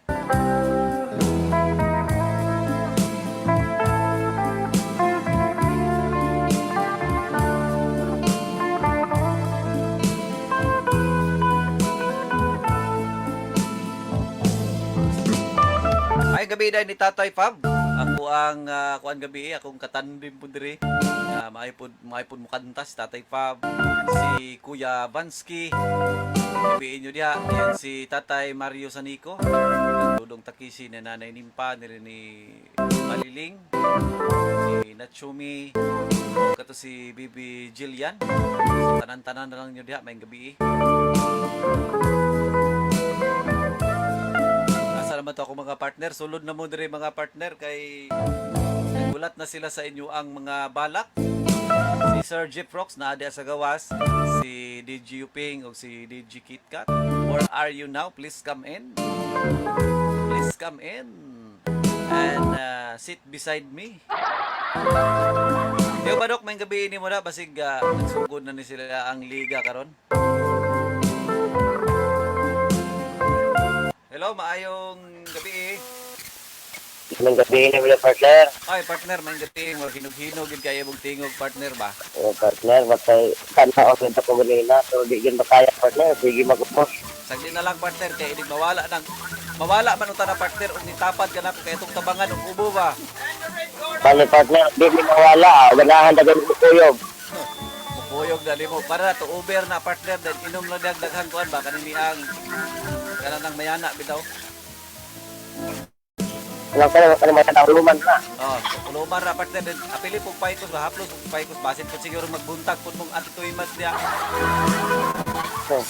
Ay gabi dahil ni Tatay Fab. Ako ang kuan gabi eh, akong katandim po diri. Maaypod mo kanta si Tatay Fab, si Kuya Bansky. Gabi inyo diha, yan si Tatay Mario Sanico. Ang Dudong Takishi ni Nanay Nimpa ni ni Maliling, si Nachumi, kato si Bibi Jillian. So, tanan-tanan na lang nyo diha, may gabi eh. Asa naman to ako mga partner? Sulod na mo dire mga partner kay nagulat na sila sa inyo ang mga balak. Si Sir Jeff Rocks na sa gawas, si DJ Uping o si DJ KitKat. Where are you now? Please come in. Please come in and sit beside me. Yo Badok, may gabi ni mo na basig nagsugod na ni sila ang liga karon. Hello, maayong gabi eh. Anong gabi na mga partner? Ay, partner, may gabi mo hinog-hinog gid kayo mong tingog partner ba? O partner, batay kana ako sa ko ganina, so di gyud makaya partner, sige magupos. Sagli na lang partner kay inig mawala nang mawala man unta na partner ug nitapad ka na kay itong tabangan og ubo ba. Bale partner, di mi mawala, ganahan dagan ko kuyog. Mukuyog dali mo para to Uber na partner then inom lang dag daghan kuan ba kaning ang kanang mayana bitaw. Ano ka ano may tawluman na. Oh, kulumar ra partner then apili pug paikos ba haplos pug paikos basin pud siguro magbuntag pud mong atitoy mas diya. So,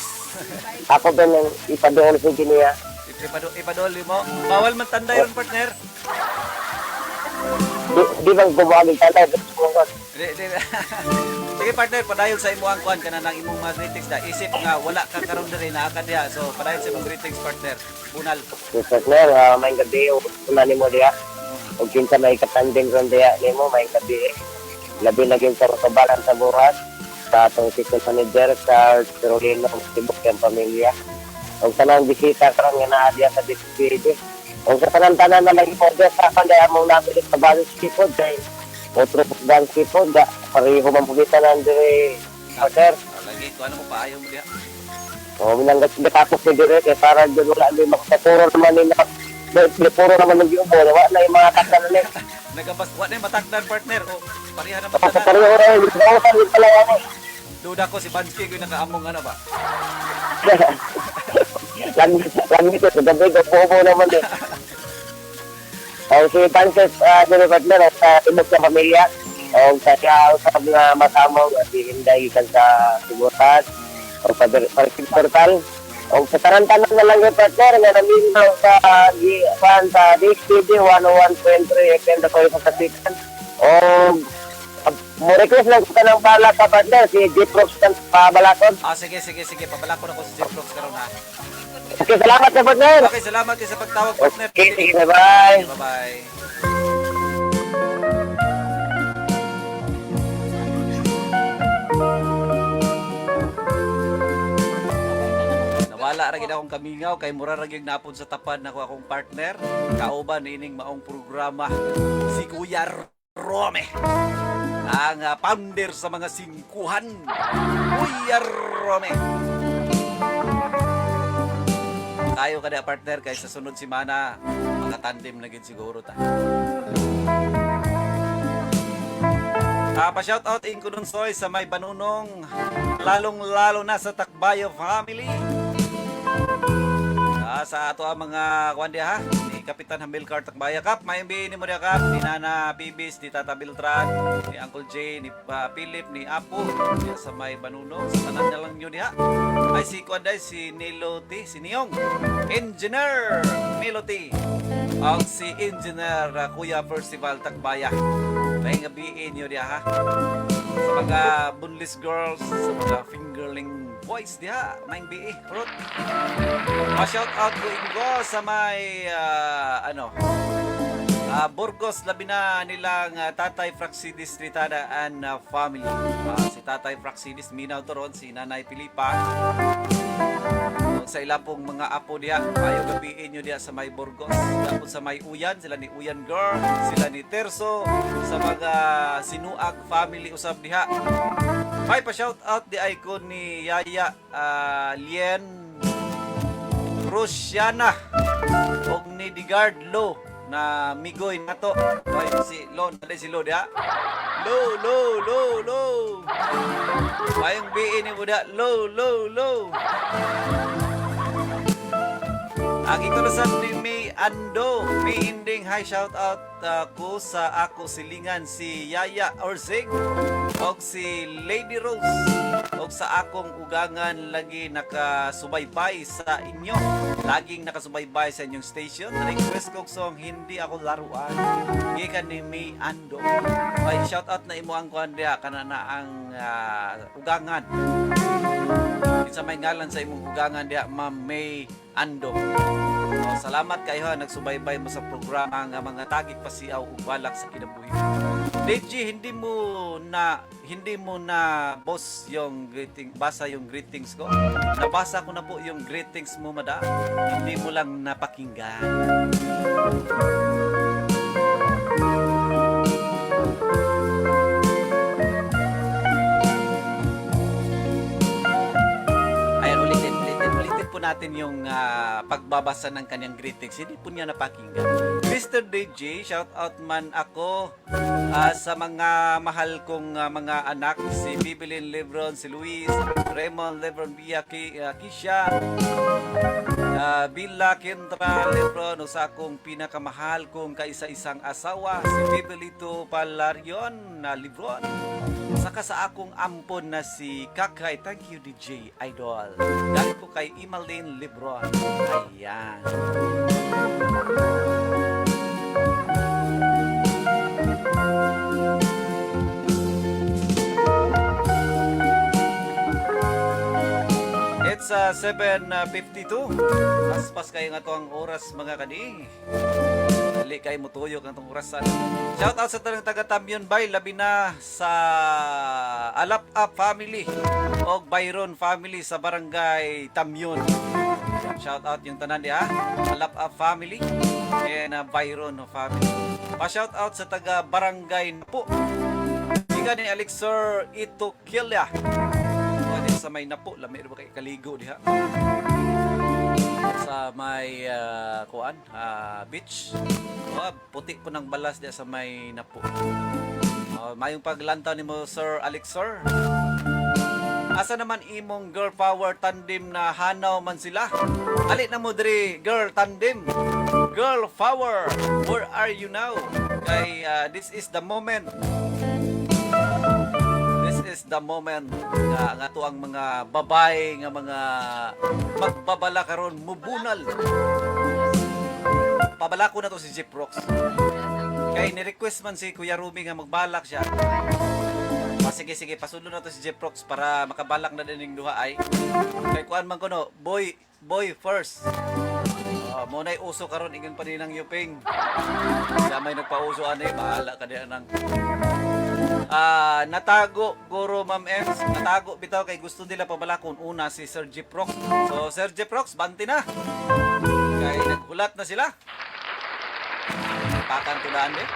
ako ba nang ipadool sa giniya? Ipadoli mo. Bawal man tanday ron partner. Di bang gumagig tanay? Di, di. Sige partner, padayon sa imo ang kuan kana nang imong mga greetings da. Isip nga wala ka karon diri naa ka diha. So padayon sa imong greetings partner. Bunal. So, partner, may gabi, una nimo diya. O kinsa may katanding ron diya nimo, may gabi. Labi na kinsa kabalan sa buhat sa atong season manager sa Carolina Tibok yung pamilya. O tanang bisita karon nga naa diya sa DCPD. O sa tanan-tanan na lang i-order sa kanday among nabilit sa Balos Seafood kay otro Balos Seafood da pareho man po kita nan dire partner. Oh, lagi ko ano mo paayo mo diha. O minang gatapos ni dire kay para dyan wala ni makapuro naman ni na puro naman ng giubo wala na yung mga takdan na ni. Nagabas wa na matakdan partner. O pareha na O sa tanan. pareho ra gausan yun pala yan eh. Duda ko si Bansky ko nakaamong ano ba. Lang lang ito sa gabi ubo naman eh. O si Francis dire partner o sa tibok sa pamilya o sa siya sa mga masamong at si Inday gikan sa Sibutan o sa Portal o sa tanan-tanan na lang yung partner nga naminaw sa pan sa DXTV 101.3 FM the Voice of Kasikan o mo request lang ko ng bala ka partner si Jeep Rox kan pabalakon. Ah, sige sige sige, pabalakon ako si Jeff Rocks karon ha. Okay, salamat sa partner. Okay, salamat kay sa pagtawag partner. Okay, sige, bye. Bye-bye. Nawala ra gid akong kamingaw kay mura ra gyud napod sa tapad nako akong partner. Kauban ining maong programa si Kuya Rome. Ang founder sa mga singkuhan. Kuya Rome. Tayo kada partner kay sa sunod semana makatandem na gid siguro ta. Pa shout out in Kununsoy sa may banunong, lalong-lalo na sa Takbayo family. Sa ato ang mga kuan diha, ha ni Kapitan Hamilcar Takbaya Kap, may ni mo diha Kap, ni Nana Bibis, ni Tata Beltran, ni Uncle Jay, ni Philip, ni Apo, diha sa may banunong, sa tanan na lang nyo diha. Ay si kuan day, si Nilo T, si Niyong, Engineer Nilo T, ang si Engineer Kuya Percival Takbaya. May gabiin nyo diha ha. Sa mga bunlis girls, sa mga fingerling boys diha, may BE, Rot. Pa-shout out ko ingo sa may Burgos, labi na nilang Tatay Fraxidis Tritada and family. Si Tatay Fraxidis minaw to ron, si Nanay Pilipa. Sa ila pong mga apo diha, mayo gabiin nyo diha sa may Burgos. Tapos sa may Uyan, sila ni Uyan Girl, sila ni Terso, sa mga Sinuag family usab diha. May pa shout out di icon ni Yaya Lien Rusiana og ni Digard Lo na migoy nato. Ay, si Lo, nalay si Lo diha. Lo, lo, lo, lo. Mayong biin ni mo diha. Lo, lo, lo. Ang ikunasan ni May Ando, May Inding, hi, shout out ko sa ako silingan si Yaya Orzig og si Lady Rose og sa akong ugangan lagi nakasubaybay sa inyo. Laging nakasubaybay sa inyong station. Request kog song "Hindi Ako Laruan". Gikan ni May Ando. Ay, shout out na imo ang kuan diha kana na ang ugangan. Kinsa may ngalan sa imong ugangan diha, Ma'am May Ando? Oh, salamat kayo ha, nagsubaybay mo sa programa nga mga tagig pasiaw ug balak sa kinabuhi. DJ, hindi mo na boss yung greeting, basa yung greetings ko. Nabasa ko na po yung greetings mo, mada. Hindi mo lang napakinggan. Ayan, ulitin, ulitin, ulitin po natin yung pagbabasa ng kanyang greetings. Hindi po niya napakinggan. Mr. DJ, shout out man ako sa mga mahal kong mga anak, si Bibilin Lebron, si Luis, Raymond Lebron Villa, Kisha, Billa Kendra Lebron, o sa akong pinakamahal kong kaisa-isang asawa, si Bibelito Palarion na Lebron. Saka sa akong ampon na si Kakay. Thank you, DJ Idol. Dahil po kay Imaline Lebron. Ayan. It's 7:52. Paspas kayo nga to ang oras, mga kadi. Dali kayo mutuyok ang tong orasan. Shout out sa tanang taga Tamyon Bay, labi na sa Alap Up family og Byron family sa Barangay Tamyon. Shout out yung tanan diha, Alap Up family and Byron family. Pa shout out sa taga Barangay Napo. Gikan ni Alexer Itokilya. O, sa may Napo, lami ra ba kay kaligo diha? Sa may kuan, beach. Oh, puti po ng balas diha sa may Napo. Oh, mayong paglantaw nimo, Sir Alexer. Asa naman imong girl power tandem na hanaw man sila? Ali na mo diri, girl tandem. Girl power, where are you now? Kay this is the moment. This is the moment nga nga to ang mga babae nga mga magbabala karon mubunal. Pabala ko na to si Jeep Rocks. Kay ni-request man si Kuya Rumi nga magbalak siya. Ah, sige sige, pasudlo na to si Jeff Rocks para makabalak na din yung duha ay. Kay kuan man kuno, boy boy first. Oh, mo na'y uso karon ingon pa ng Yuping. Siya may nagpauso ani, bahala ka diyan ng natago guro Ma'am Ems, natago bitaw kay gusto nila pabalakon una si Sir Jeff Rocks. So Sir Jeff Rocks, banti na. Kay naghulat na sila. Pakan tulaan eh.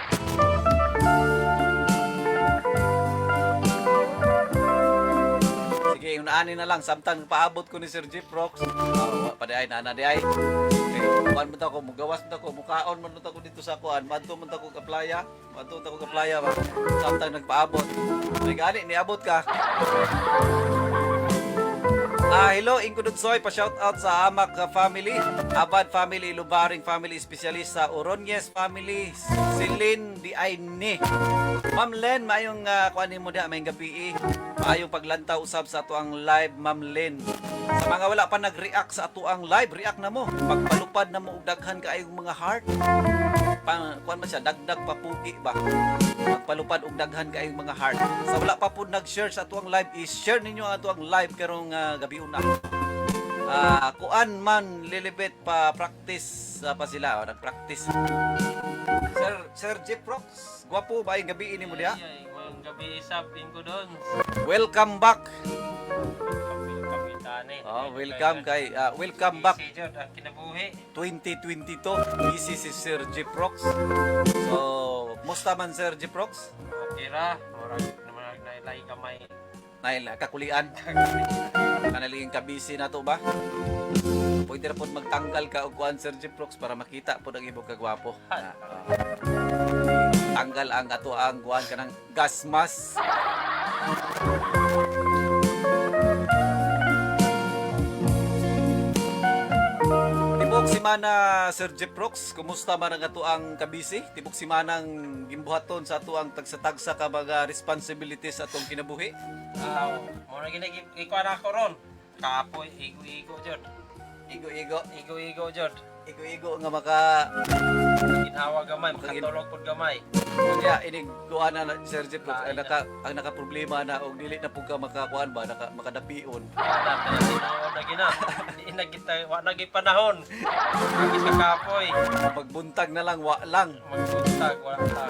Sige, unaanin na lang. Samtang paabot ko ni Sir Jeff Rocks. Oh, pa di ay, nana di ay. Okay, kuan mo ta ko, mugawas mo ta ko, mukaon man ta ko dito sa kuan. Madto man ta ko ka playa. Madto ta ko ka playa ba. Samtang nagpaabot. Ay gani, niabot ka. Hello, Ingkudod Soy, pa shout out sa Amak family, Abad family, Lubaring family, specialist sa Oronyes family, si Lynn Di Ayne. Ma'am Len, maayong kuan nimo diha, maayong gabi. Maayong paglantaw usab sa ato ang live, Ma'am Len. Sa mga wala pa nag-react sa ato ang live, react na mo. Pagpalupad na mo og daghan kaayong mga heart. Kuan man siya, dagdag papugi ba? Pagpalupad og daghan kaayong mga heart. Sa wala pa po nag-share sa ato ang live, i-share ninyo ang ato ang live karong gabi una. Kuan man lilibet pa practice pa sila, oh, nag-practice. Sir, Sir Jeff Rox. Gwapo ba ang gabi ini mo diha? Ay, mayong gabi isapin ko doon. Welcome back. Kapitan eh. Oh, welcome kay welcome back Busy jud ang kinabuhi. 2022. Busy si Sir Jeff Rox. So, musta man Sir Jeff Rox? Okay ra, murag naman nailay kamay. Nail kakulian. Kanaliging kabisi na to ba? Pwede ra pod magtanggal ka og kuan Sir Jeff Rox para makita pod ang imong kagwapo. Ah, ah. Tanggal ang ato ang kuan kanang gas mask. Tibok simana Sir Jeff Rox, kumusta man ang ato ang kabisi? Tibok simanang gimbuhaton sa ato ang tagsa-tagsa ka mga responsibilities sa atong kinabuhi. Aw, mura gini ikuan ako ron. Kapoy igo-igo jud. Igo-igo, Igo-igo jud. igo-igo nga maka Ginhawa gamay, Makagin- makatulog pud gamay. Kaya inig kuan na Sir Jeff Rox, ang naka problema na og dili na pud ka makakuan ba naka, makadapion. Wala na tinuod na gina. Di na kita wa na gyud panahon. Agis ka kapoy. Pagbuntag na lang wa lang. Magbuntag wala ta.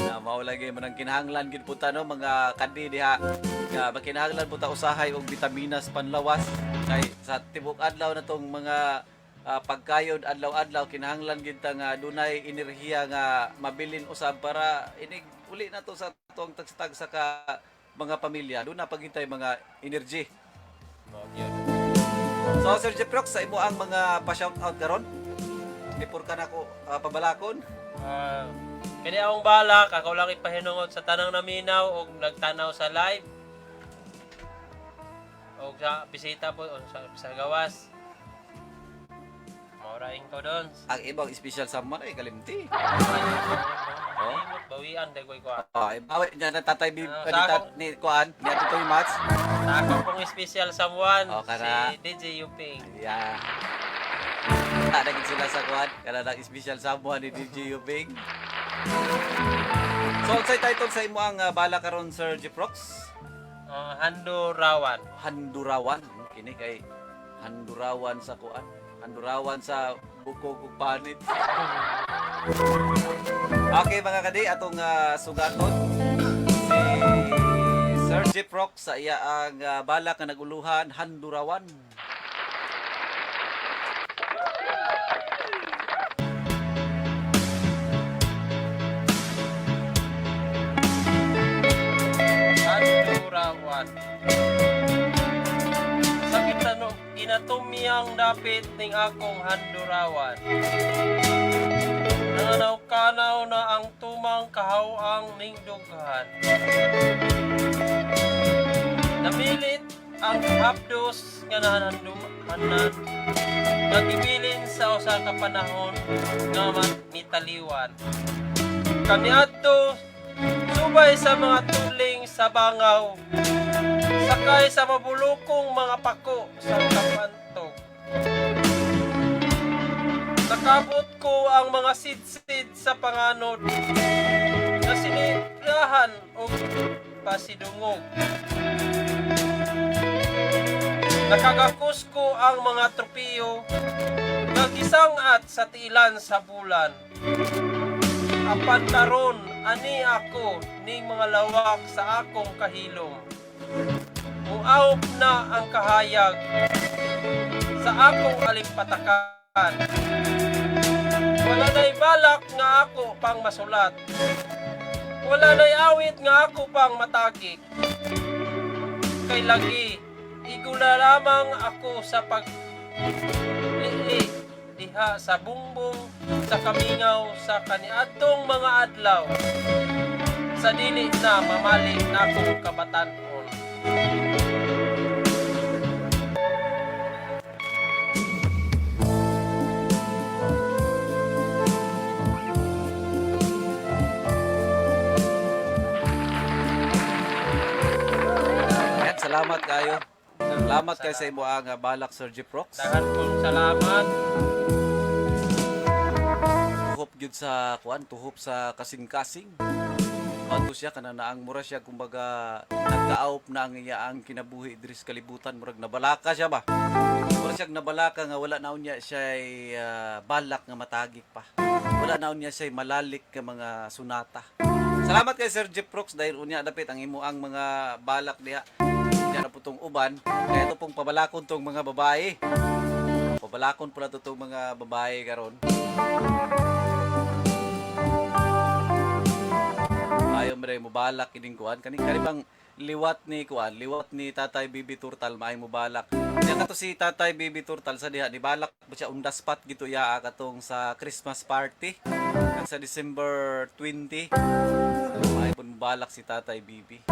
Na mao lagi man ang kinahanglan gid pud ta no mga kadi diha nga makinahanglan pud ta usahay og bitaminas panlawas kay sa tibok adlaw na tong mga pagkayod adlaw-adlaw kinahanglan gid ta nga dunay enerhiya nga mabilin usab para inig uli na to sa atong tagsa ka mga pamilya doon na pagintay mga energy. Mao gyud. So Sir Jeff Rox, sa imo ang mga pa-shout out karon. Before ka nako pabalakon. Ah, kini akong balak, ako lang ipahinungod sa tanang naminaw og nagtanaw sa live. Og sa bisita po o sa gawas. Maurain ko doon. Ang ibang special someone ay kalimti. Oh? Bawian dagway ko. Ah, bawi niya na tatay bi Ah, ni, sa tat, ni kuan, ni ato toy match. Sa ako pong special someone, Oh, kana. si DJ Yuping. Yeah. Ta na gid sila sa kuan, kana nang special someone ni DJ Yubing. So, unsay title sa imo ang bala karon Sir Jeff Rox? Ah, Handurawan. Handurawan. Kini kay Handurawan sa kuan. Handurawan sa bukog ug panit. Okay mga kadi, atong sugaton si Sir Jeff Rock sa iya ang bala nga naguluhan Handurawan. Handurawan. Sa kitano, ginatumiyang dapit ning akong handurawan. Nanganaw-kanaw na ang tumang kahawang ning dughan. Namilit ang hapdos nga nahandumanan nga gibilin sa usa ka panahon nga mitaliwan. Kaniadto subay sa mga tuling sa bangaw, sakay sa mabulukong mga pako sa kapantog. Nakabot ko ang mga sidsid sa panganod na sinirahan og pasidungog. Nakagakos ko ang mga tropiyo nga gisangat sa tiilan sa bulan. Apan karon ani ako ning mga lawak sa akong kahilom. Muawop na ang kahayag sa akong alimpatakan. Wala na'y balak nga ako pang masulat. Wala na'y awit nga ako pang matagik. Kay lagi, igula lamang ako sa pag lili diha sa bungbong sa kamingaw sa kaniadtong mga adlaw sa dili na mamali nakong kabatan-on. Ayan, salamat kayo. Salamat kayo sa imo ang balak Sir Jeff Rox. Daghan pong salamat. Tuhop gyud sa kuan, tuhop sa kasing-kasing. Ato siya kana naang mura siya kumbaga nagkaawop na ang iya ang kinabuhi diri sa kalibutan murag nabalaka siya ba. Mura siyang nabalaka nga wala na unya siya balak nga matagik pa. Wala na unya siya malalik nga mga sunata. Salamat kay Sir Jeff Brooks dahil unya dapit ang imo ang mga balak diha. Unya na po tong uban. Kaya ito pong pabalakon tong mga babae. Pabalakon po na to tong mga babae karon. Ayaw mo rin mubalak kining kuan kaning kani bang liwat ni kuan, liwat ni Tatay Bibi Turtal, maay mubalak. Nya kato si Tatay Bibi Turtal sa diha ni balak ba siya on the spot gito ya katong sa Christmas party kag sa December 20. Maay pud mubalak si Tatay Bibi.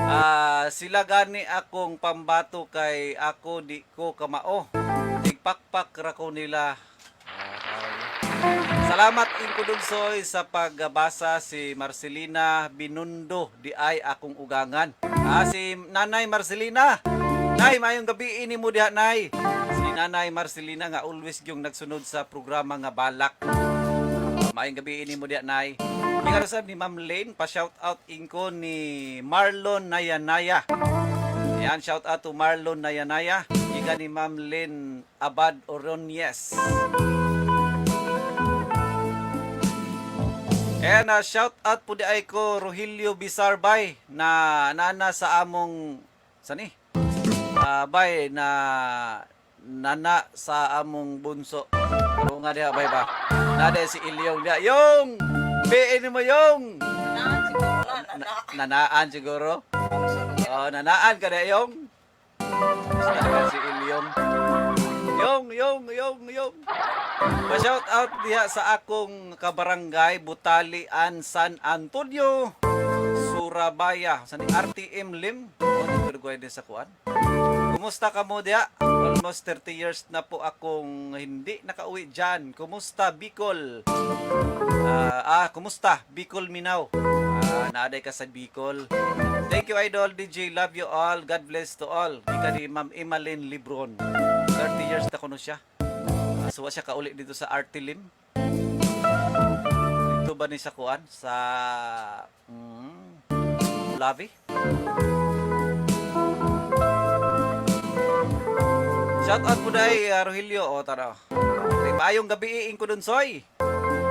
Ah, sila gani akong pambato kay ako di ko kamao. Tigpakpak ra ko nila. Salamat Ingkudunsoy sa pagbasa, si Marcelina Binundo di ay akong ugangan. Ah, si Nanay Marcelina. Nay, mayong gabi ini mo diha, Nay. Si Nanay Marcelina nga always yung nagsunod sa programa nga Balak. Maayong gabi ini mo diha, Nay. Gikan ni Ma'am Lane, pa shout out ingko ni Marlon Nayanaya. Yan, shout out to Marlon Nayanaya. Gikan ni Ma'am Lynn Abad Oronies. And shout out po di ay ko Rogelio Bizarbay na nana sa among sani? Ah, bay na nana sa among bunso. Pero nga diha bay ba? Nada si Ilyong diha. Yung! Biin mo yung! Nanaan siguro na, nanaan. Nanaan siguro. Oh, nanaan ka na yung. Basta na si Ilyong. Yung, yung, yung, yung. Pa-shout out diha sa akong kabarangay Butalian San Antonio, Surabaya. Sa ni RTM Lim. O, dito ko din sa kuan. Kumusta ka mo diha? Almost 30 years na po akong hindi nakauwi dyan. Kumusta Bicol? Kumusta? Bicol Minaw. Ah, naaday ka sa Bicol. Thank you, Idol DJ. Love you all. God bless to all. Ika ni Ma'am Emalyn Libron. 30 years na kuno siya. Ah, so, wa siya kauli dito sa Artilim. Dito ba ni sa kuan? Sa Ulavi? Shout out po dahil, Rogelio. O, tara. Okay, maayong gabi ko dun, Soy.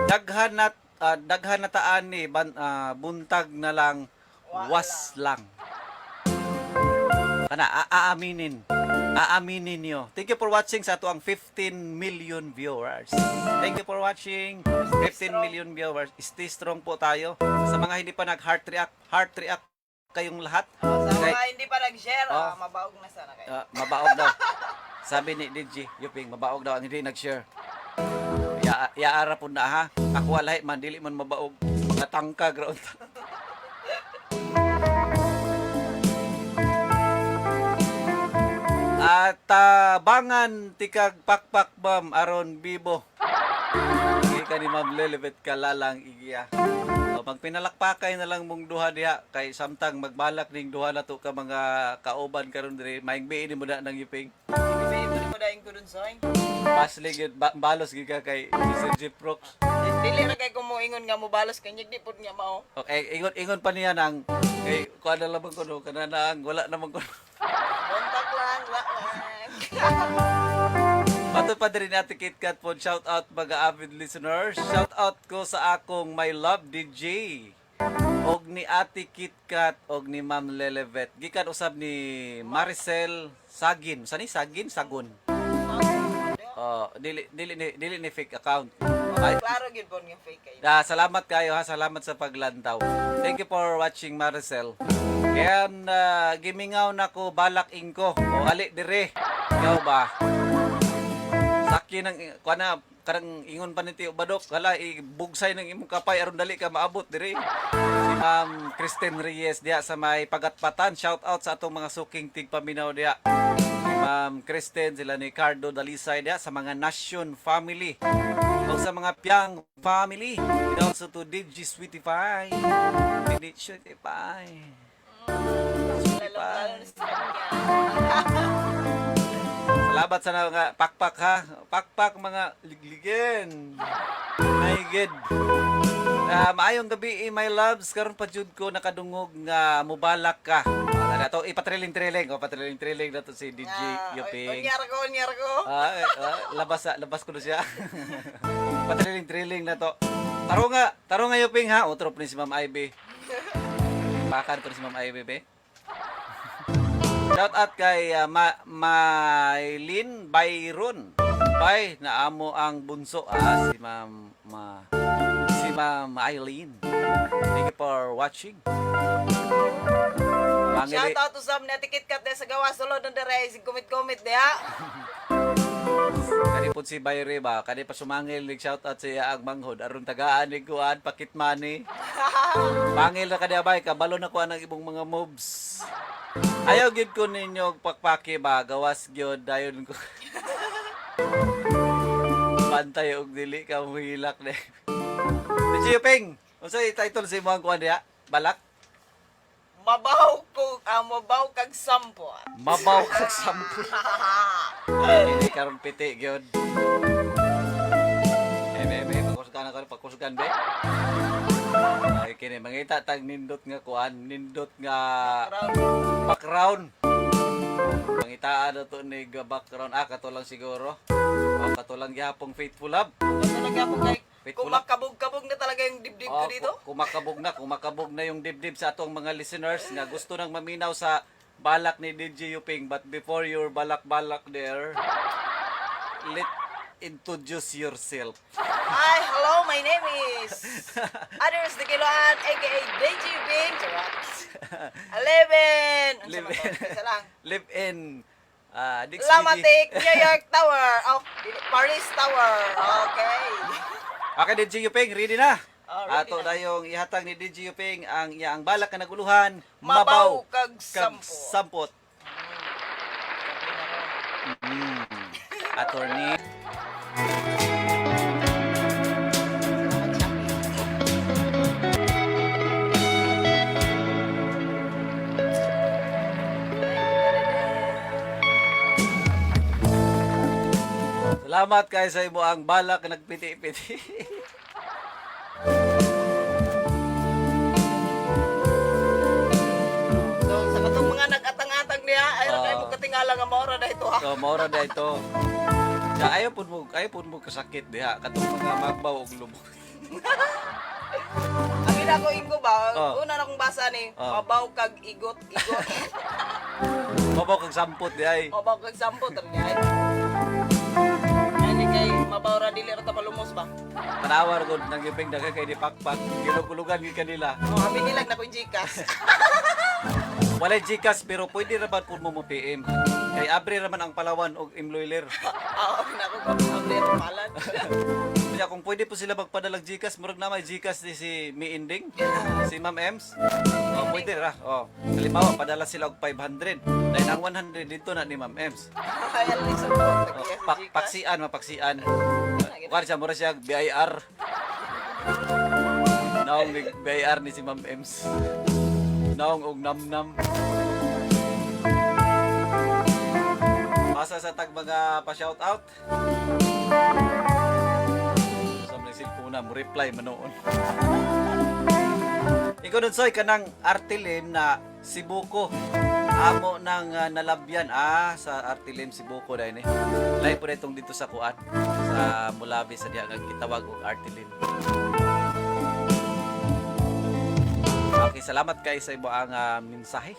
Daghan na taan ni ban, buntag na lang was lang. Kana aaminin. Aaminin niyo. Thank you for watching sa ato ang 15 million viewers. Thank you for watching. 15 million viewers. Stay strong po tayo. Sa mga hindi pa nag-heart react, heart react kayong lahat. Oh, sa Kay- mga hindi pa nag-share, Oh. ah, mabaog na sana kayo. Ah, mabaog daw. Sabi ni DJ Yuping, mabaog daw ang hindi nag-share. Ya, yaara po na ha. Ako walay man, dili man mabaog. Mga tangka, ground. At bangan tikag pakpak bam aron bibo. Hindi ka ni Ma'am Lilibet Kalalang igiya. O, magpinalakpakay na lang mong duha diha kay samtang magbalak ning duha na to ka mga kauban karon diri maing biin mo na ng iping. Ibigay mo mo dahil ko dun, Soy. Pasli gyud ba, balos gyud ka kay Sir Jeff Brooks. Dili na kay kumuingon nga mo balos kay di pud nga mao. Okay, ingon ingon pa niya nang kay kuan na lamang kuno kana nang wala naman kuno. Bontak lang, wa lang. Pato pa diri ni Ate Kit Kat po. Shout out mga avid listeners. Shout out ko sa akong my love DJ. Og ni Ate Kit Kat og ni Ma'am Lelevet. Gikan usab ni Maricel Sagin. Sani Sagin Sagun. Oh, dili ni fake account. Ay, Klaro gyud pud nga fake kayo. Ah, salamat kayo ha, salamat sa paglantaw. Thank you for watching, Maricel. Kaya gimingaw na ko balak ingko. O ali dire. Ikaw ba? Sakyo ng kuan na karang ingon pa ni Tio Badok, hala ibugsay ng imong kapay aron dali ka maabot dire. Si Ma'am Kristen Reyes diha sa may Pagatpatan. Shout out sa atong mga suking tigpaminaw diha. Si Ma'am Kristen, sila ni Cardo Dalisay diha sa mga Nation family. O sa mga Piang family. And also to DJ Sweetie Pie. DJ Sweetie Pie. Sweetie Lalo Pie. lalo na sa kanya. Salamat sa mga pakpak ha. Pakpak mga ligligin. Maigid. Ah, maayong gabi eh, my loves. Karon pa jud ko nakadungog nga mubalak ka. Ano to, ipatriling-triling. O, patriling-triling na to si DJ Yuping. Unyar ko, unyar ko. Ah, eh, labas labas ko na siya. Patriling-triling na to. Taro nga Yuping ha. Otro ni si Ma'am Ivy. Pakan ko ni si Ma'am Ivy be. Shout out kay Maylin Byron. Bay, naamo ang bunso si Ma'am si Ma'am Eileen. Thank you for watching. Mangili. Shout out to Sam na tikit kat sa gawa sulod ng dere si kumit-kumit diha. Kani po si Bayre ba, kani pa sumangil nig shout out sa iya ang manghod aron tagaan ni kuan pakit money. Pangil na kaniya bay, kabalo na kuan ang ibong mga moves. Ayaw gyud ko ninyo pakpaki ba, gawas gyud dayon ko. Pantay og dili ka muhilak ni. DJ Ping, unsay title sa imong kuan diha? Balak? Mabaw ko, mabaw kag sampot. Mabaw kag sampol. Dili karon piti gyud. Eh, be, be, pakusgan ako, pakusgan, be. Ay, kini, mangita tag nindot nga kuan, nindot nga background. Mangitaan na to ni ga background. Ah, kato lang siguro. O, kato lang gihapong faithful love. Ito talaga po kay Wait, wala. kumakabog-kabog na talaga yung dibdib ko Oh, dito. kumakabog na yung dibdib sa atong mga listeners nga gusto nang maminaw sa balak ni DJ Yuping. But before your balak-balak there, let introduce yourself. Hi, hello, my name is Others de Kiloan, aka DJ Bing. Charot. 11. Ano Live sa in, Isa lang. live in Dix Lamatic, New York Tower. Oh, Paris Tower. Okay. Okay, DJ Yuping, ready na. Oh, ready Ato na. na yung ihatag ni DJ Yuping ang iyang balak nga naguluhan, Mabaw kag kag sampot. sampot. Attorney. Salamat kay sa imo ang balak nga nagpiti-piti. So, sa katong mga nag-atang-atang niya, ay ra Ah. kay mo katingala nga maura na ito ha. So maura na ito. Ya, ayaw pud mo kasakit diha katong mga magbaw og lubog. Abi na ako ingo ba? Oh. Una na akong basa ni, Oh. mabaw kag igot igot. Mabaw kag sampot di ay. Mabaw kag sampot ra niya. Ani kay mabaw ra dili ra ta malumos ba? Tanawar gud nang giping daghan kay ni pakpak. Gilugulugan gyud kanila. Oh, abi nilag na ko yung Gcash. Walay GCash pero pwede ra ba pud mo mo PM. Kay abre ra man ang Palawan og Imloiler. Ah, abi na ako abli atong palan. Kaya kung pwede po sila magpadala og GCash, murag na may GCash ni si Mi Inding, si Ma'am Ems. Oh, pwede ra. Oh, halimbawa padala sila og 500. Dahil ang 100 dito na ni Ma'am Ems. Ay, alis ako. Oh, paksian, mapaksian. Kuan siya, mura siya, BIR. Naong ni BIR ni si Ma'am Ems. Naong og namnam. Basa sa tag mga pa-shout out. Sa mga cellphone na, mo reply man noon. Ikaw nun, Soy, kanang Artilim na Sibuko. Amo ng nalabyan sa Artilim Sibuko dahil eh. Lahi po na itong dito sa Kuan sa Mulabi sa diya nga gitawag og Artilim. Okay, salamat kay sa imo ang mensahe.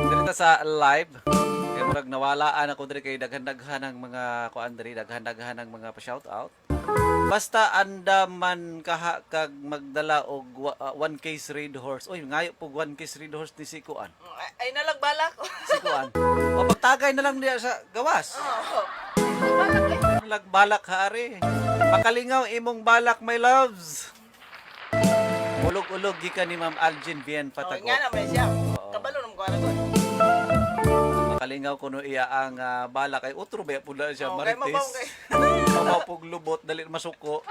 Dito sa live. Kay murag nawalaan ako diri kay daghan-daghan ang mga kuan diri, daghan-daghan ang mga pa-shout out. Basta anda man kaha kag magdala og one case red horse. Oy, ngayo pog one case red horse ni si kuan. Ay, nalagbala ko. Si kuan. O pagtagay na lang niya sa gawas. Oh. Balak eh. Lagbalak ha ari. Makalingaw imong balak my loves. Ulog-ulog gikan ni Ma'am Algin Bien Oh, Patago. nga naman siya. Kabalo naman ko ano ko. Makalingaw kuno iya ang balak ay utro ba pud na siya Oh, kay marites. mabaw kay. Mabaw pug lubot dali masuko.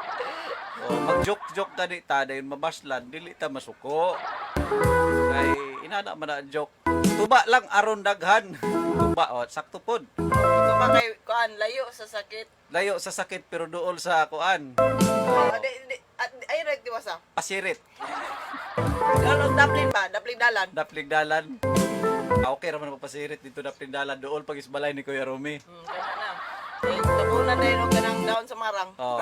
Oh, mag-joke-joke ta di ta dayon mabaslan dili ta masuko. Kay inana man na ang joke. Tuba lang aron daghan. Tuba oh, sakto pod. Ito ba kay kuan layo sa sakit. Layo sa sakit pero duol sa kuan. Oh, di, di, Ay, right, di ba sa? Pasirit. Dalan Dublin ba? Dublin dalan. Daplig dalan. Ah, okay raman magpasirit dito daplig dalan dool pag isbalay ni Kuya Romy. Kana na. Eh, tabunan na yun og kanang daon sa marang. Oh,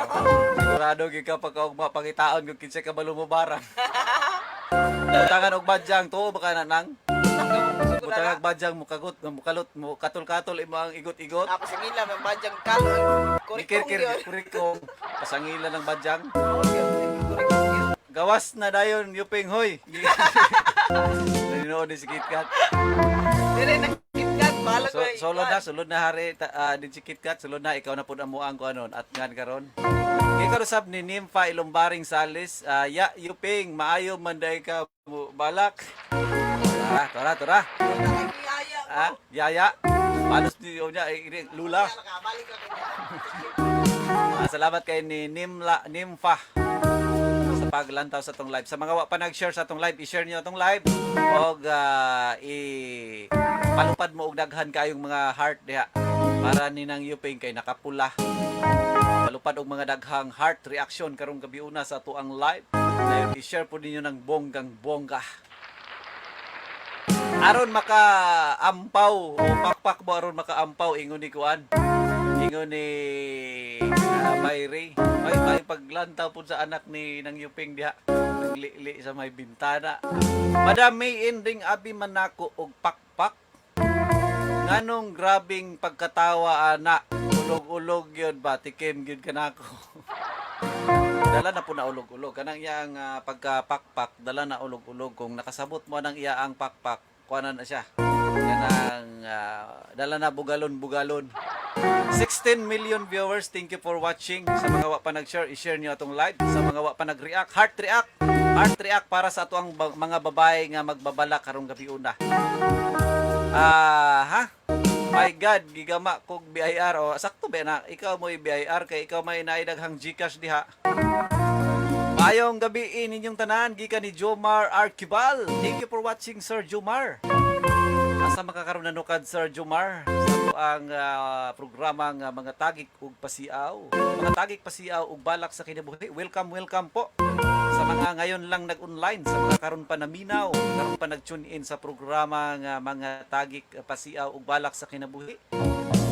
sigurado gyud ka pagka ugma pangitaon kung kinsa ka balo mo barang. Butangan og badyang tuo baka na nang. Butangan og badyang mukagot, mukalot, mo katol-katol imo ang igot-igot. Tapos ang ilam, ang badyang kalo, kurikong Mikir-kir yun. kurikong pasangilan ng badyang. Oo, yun, kurikong yun. Gawas na dayon yuping hoy. Nanonood ni si KitKat. Dire na KitKat, bahala So, ko eh. sulod na, sulod na hari ta, din si KitKat, sulod na ikaw na pud ang muang ko anon at ngan karon. Gikan usab ni Nympha Ilumbaring Salis, ya yuping maayo man day ka mo balak. Tara, tara, tara. Nakikiyaya ko. Ah, yaya. Panos ni niya eh, lula. Nakabalik ako niya. Ah, salamat kay ni Nimla Nympha sa paglantaw sa atong live. Sa mga wa pa nag-share sa atong live, i-share niyo atong live og i palupad mo og daghan kayong mga heart diha para ni nang yuping kay nakapula. Palupad og mga daghang heart reaction karong gabi una sa ato ang live. Dayon i-share po ninyo ng bonggang bongga. Aron maka-ampaw o pakpak mo aron maka-ampaw ingon ni kuan. Ingon ni Mayri. May paglantaw po sa anak ni nang yuping diha. Naglili sa may bintana. Madam May ending abi manako og pakpak. Nganong grabing pagkatawa ana. Ulog-ulog yun ba tikim gyud kanako. Dala na po na ulog-ulog. Kanang iyang pagkapakpak, dala na ulog-ulog. Kung nakasabot mo ng iya ang pakpak, kuanan na siya. Kanang dala na bugalon-bugalon. 16 million viewers, thank you for watching. Sa mga wa pa nag-share, i-share niyo atong live. Sa mga wa pa nag-react, heart react. Heart react para sa ato ang mga babae nga magbabala karong gabi una. Ah, ha? My God, gigama kog BIR o sakto ba na ikaw mo BIR kay ikaw may naidaghang GCash diha. Maayong gabi ninyong tanan gikan ni Jomar Arquibal. Thank you for watching, Sir Jomar. Asa makakaroon na nukad, Sir Jomar, sa ato ang programa nga mga tagik ug pasiaw. Mga tagik pasiaw ug balak sa kinabuhi. Welcome, welcome po sa mga ngayon lang nag-online, sa mga karon pa naminaw, karon pa nag-tune in sa programa nga mga tagik pasiaw ug balak sa kinabuhi.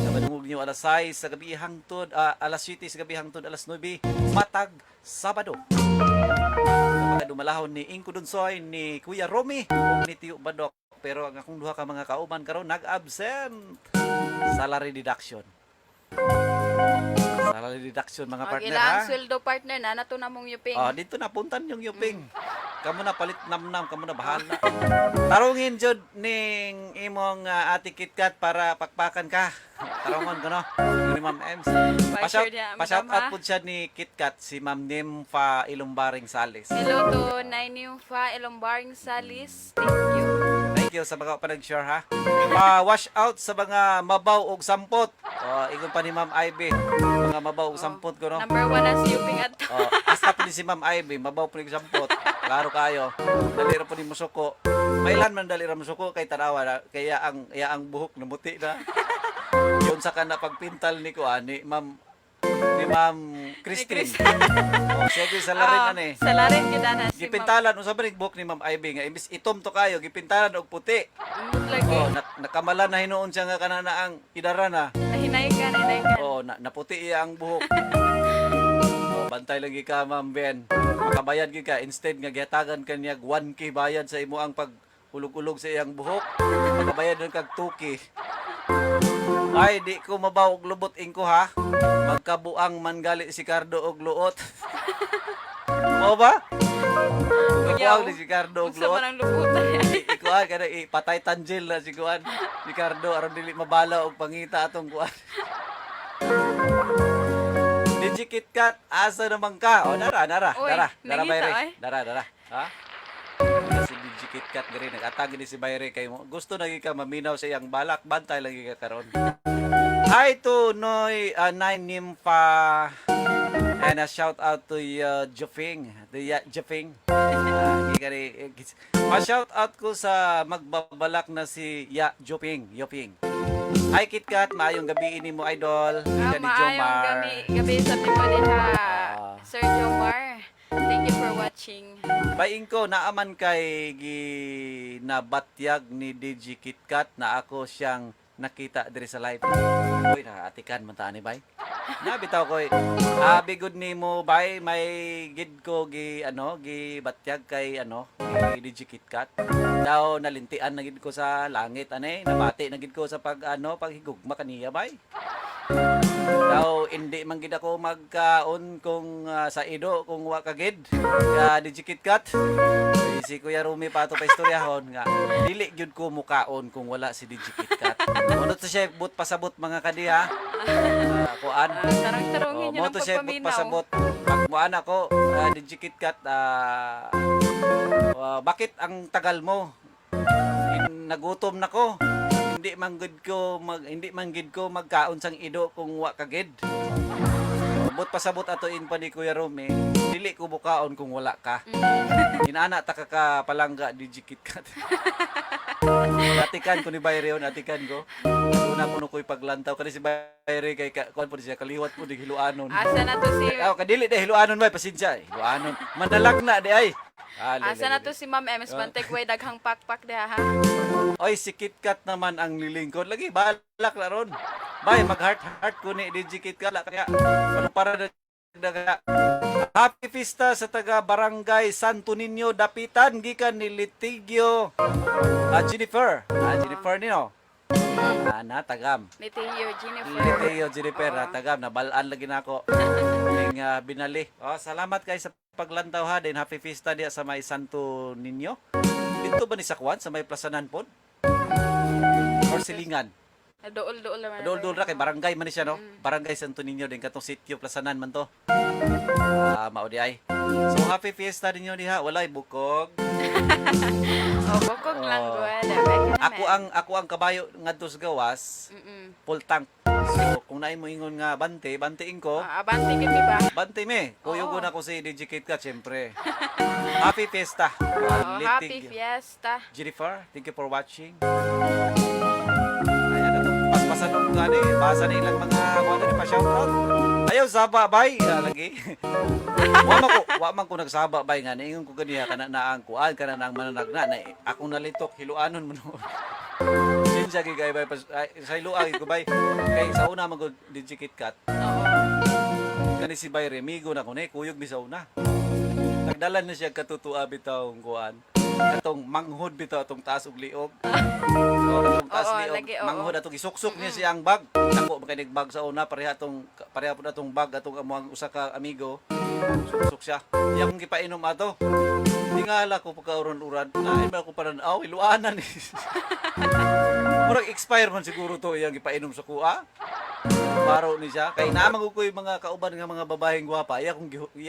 Sa madungog niyo alas 6 sa gabi hangtod alas 7 sa gabi hangtod alas 9 matag Sabado. Sa mga dumalahon ni Ingko Dunsoy, ni Kuya Romy ug ni Tiyo Badok. Pero ang akong duha ka mga kauban karon nag-absent. Salary deduction. Salary deduction mga Ang partner ilang ha. sweldo partner na nato na mong yuping. Oh, dito na puntan yung yuping. Kamo na palit namnam, kamo na bahala. Tarungin jud ning imong ate KitKat para pakpakan ka. Tarungon ko no. Ni Ma'am Ems. Pa-shout, Pa-share niya, pa-shout madam, out ha? po siya ni KitKat si Ma'am Nympha Ilumbaring Sales. Hello to Nainimfa Elombaring Salis. Thank you. Thank you sa mga panag-share ha. Pa-wash out sa mga mabaw og sampot. Oh, ingon pa ni Ma'am Ivy. Mga mabaw og sampot ko no. Number one na si Yuping ato. Oh, hasta po ni si Ma'am Ivy, mabaw po ni sampot. Klaro kayo. Dali ra po ni musuko. Mailan man dali ra musuko kay tanawa na kaya ang iya ang buhok namuti na. Yun sa kana pagpintal ni ko ani Ma'am Christine. Oh, sige sa larin Ah, ani. Sa larin kita na si Ma'am. Gipintalan unsa ba ning buhok ni Ma'am Ivy nga imbis itom to kayo gipintalan og puti. Umot lagi. Oh, nakamala na hinuon siya nga kana na ang idara na. Nahinay ka, nahinay ka. Oh, naputi iya ang buhok. Oh, bantay lagi ka, Ma'am Ben. Makabayad gyud ka instead nga gihatagan ka niya 1K bayad sa imo ang pag ulog-ulog sa iyang buhok. Makabayad lang kag 2K. Ay, di ko mabaw og lubot ingko ha. Magkabuang man gali si Cardo og luot. Mao ba? Magkabuang ni si Cardo og Unsa luot. man ang lubutan. Ikuan kada ipatay tanjil na si kuan. Si Cardo aron dili mabala og pangita atong kuan. DJ KitKat, asa naman ka? O, dara, dara, Uy, dara, dara, nangita, Bayre. ay. Dara, dara. Ha? Dara si DJ KitKat diri nag-atag ni si Bayre kay mo. Gusto na gyud ka maminaw sa iyang balak, bantay lagi ka karon. Hi to Noy Nine Nympha and a shout out to Jeffing, to Jeffing. Pa-shout out ko sa magbabalak na si Ya Joping, Joping. Hi KitKat, maayong gabi ini mo idol. Ah, Ika ni maayong Jomar. gabi, gabi sa tipo diha. Ah. Sir Jomar. Thank you. watching. Baing ko naaman kay gi nabatyag ni DJ KitKat na ako siyang nakita diri sa live. Uy, naatikan man ta ni bay. Nabitaw ko eh. Abi good nimo bay, may gid ko gi ano, gi batyag kay ano, gi DJ KitKat. Daw nalintian na gid ko sa langit ane, nabati na gid ko sa pag ano, paghigugma kaniya bay. Daw hindi man gid ako magkaon kung sa ido kung wa ka gid. DJ KitKat. Eh, si Kuya Rumi pa ato pa istoryahon nga dili gyud ko mukaon kung wala si DJ KitKat. Ano to siya but pasabot mga kadi ha. Kuan. Tarong-tarongin Oh, niyo mo ng to siya but pagpaminaw. pasabot. Pag muan ako, DJ KitKat, bakit ang tagal mo? Nagutom na ko. Hindi man gid ko magkaon sang ido kung wa ka gid. But pasabot ato in pa ni Kuya Rome, dili ko bukaon kung wala ka. Inana ta ka ka palangga DJ KitKat. Atikan ko ni Bayre yun, atikan ko. Una kuno ko'y paglantaw kani si Bayre kay ka, kuan po siya kaliwat po di hiluanon. Asa na to si Aw kadili de hiluanon bay pasensya. Hiluanon. Manalag na di ay. Ah, Asa lili, na lili. to si Ma'am MS Bantek way daghang pakpak diha ha. Oy, si KitKat naman ang lilingkod. Lagi, balak na ron. Bay, mag-heart heart ko ni DJ KitKat. La kaya, ano para na daga. Happy Fiesta sa taga Barangay Santo Niño, Dapitan, gikan ni Litigio. Jennifer. Jennifer nino. Na, tagam. Litio Jennifer. Litigio Jennifer, tagam. Nabalaan lagi na ako. Ning binali. Oh, salamat kay sa paglantaw ha. Din Happy Fiesta diya sa may Santo Niño. Dito ba ni sa Kwan? Sa may Plasanan pod? Or Silingan? Dool-dool naman. Dool-dool ra kay barangay man ni siya no. Barangay Santo Niño din katong sitio Plasanan man to. Mao di ay. So happy fiesta ninyo diha, walay bukog. Oh, bukog lang Oh. gud. Ako ang kabayo ngadto sa gawas, full tank. So kung naay mo ingon nga bante, bantiin ko. Abante gid mi ba? Bante me, kuyog Oo. na ko si DJ KitKat syempre. Happy fiesta. Oh, happy Litig. fiesta. Jennifer, thank you for watching. Ayan na to. Paspasan og gani, basa na ilang mga kuan ni pa shoutout. Ayaw saba bay, lagi. Wa man ko nagsaba bay nga niingon ko ganiha kana na ang kuan kana na ang mananagna na akong nalitok hiluanon mo no. Sinsya gyud kay bay pas, ay, sa hilua gyud ko bay. Kay sa una man gud DJ KitKat. Oo. Kani si Bay Remigo na kuno kuyog mi sa una. Nagdala na siya katutua bitaw ang kuan. Katong manghod bitaw atong taas og liog. Oo, katong taas Oo, liog. lagi, oo. Manghod atong isuksok niya siya ang bag. Dako man kay bag sa una pareha pud atong bag atong among usa ka amigo. Suksok siya. Iya akong gipainom ato. Tingala ko pagkauran-uran. Lain ba ako pananaw, iluanan ni. Murag expire man siguro to iyang gipainom sa kuha. Baro ni siya. Kay naman ko yung mga kauban nga mga babaeng gwapa, iya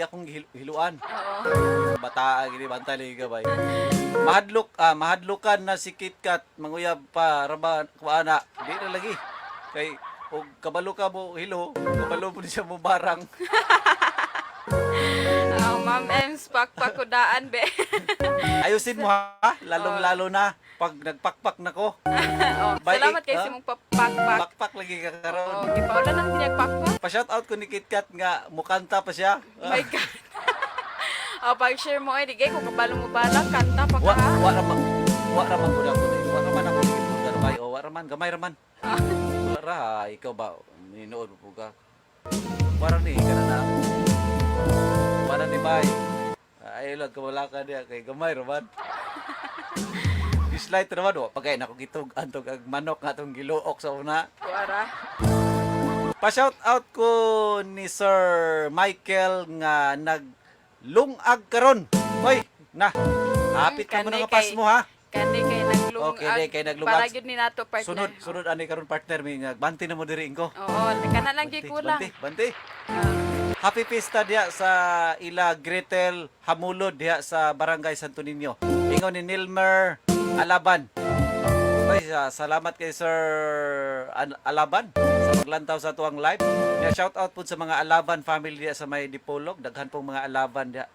akong hiluan. Oo. Bata gini bantay lagi ka bay. Mahadlokan na si KitKat manguyab pa raba kuana. Di na lagi. Kay og kabalo ka mo hilo, kabalo mo siya mo barang. Oh, Ma'am Ems pakpak kudaan be. Ayusin mo ha, lalong-lalo na pag nagpakpak na ko. Oh, Bay, salamat kay ha? sa imong papakpak. Pakpak lagi ka karon. Oh, gipaulan ang tinagpakpak. Pa-shout out ko ni KitKat nga mukanta pa siya. My God. Oh, pag-share mo ay di kay kung kabalo mo balak kanta pa Wa ka. wa ra man wa ra man gud ako ni. Wa ra man ako ni bay o wa ra man gamay ra man. Wala ra ikaw ba ninood po ka. Wala ni kana na. Wala ni bay. Ay lang kawala ka niya kay gamay ra man. Dislike ra man wa pagay nako gitug antog ag manok nga atong giluok sa una. Kuara. Pa-shout out ko ni Sir Michael nga naglungag karon. Hoy, na. Hapit ka mo Kani na nga pas kay- mo ha. Kani kay naglungag. Okay, di kay naglungag. Para gyud ni nato partner. Sunod, sunod ani karon partner mi nga banti na mo diri ko. Oo, kana lang gyud kulang. Banti, banti. Happy Fiesta diha sa ila Gretel Hamulod diha sa Barangay Santo Niño. Ingon ni Nilmer Alaban. Ay, salamat kay Sir Alaban sa paglantaw sa tuang live. Ya, shout out po sa mga Alaban family diha sa may Dipolog. Daghan pong mga Alaban diha.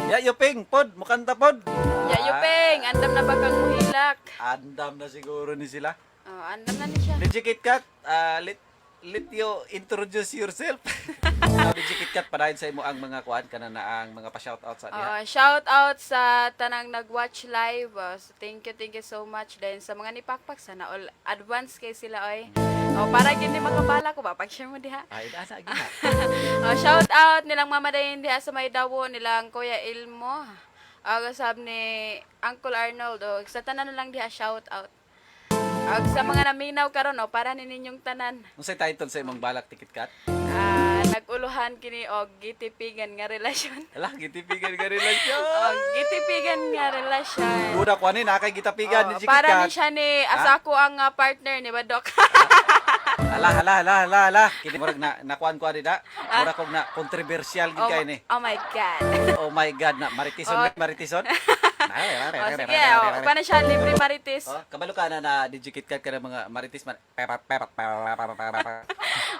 Ya, Yuping, pod, mukanta pod. Ya Yupeng, andam na ba kang muhilak? Andam na siguro ni sila. Oh, andam na ni siya. Legit KitKat, Let you introduce yourself. DJ KitKat, padayon sa imo ang mga kuan kana na ang mga pa-shoutout sa diha. Oo, shout out sa tanang nag-watch live. So thank you so much din sa mga nipakpak, sana all advance kay sila oy. Oh, para gini makabala ko ba pag-share mo diha. Ay, ana gina. Oh, shout out nilang Mama Dayin diha sa may Dawo, nilang Kuya Ilmo. Sab ni Uncle Arnold, o sa tanan na lang diha, shout out. Og sa mga naminaw karon, oh, para ni ninyong tanan. Unsay title sa imong balak, KitKat? Ah, nag-uluhan kini og gitipigan nga relasyon. Ala, gitipigan ka relasyon. Og gitipigan nga relasyon. Una ko ani na kay gitapigan ni Oo, DJ para KitKat. ni siya ni asako ang partner ni ba, Doc? Ala, ala, ala, ala, ala. Kini murag na nakuan ko ani da. Murag kog na controversial gid Oh, kay ni. oh my God. Oh my God na Maritison, Oh. Maritison. Oh, sige, oh, paano siya libre marites? Oh, kabalo ka na na DJ KitKat ka ng mga marites man.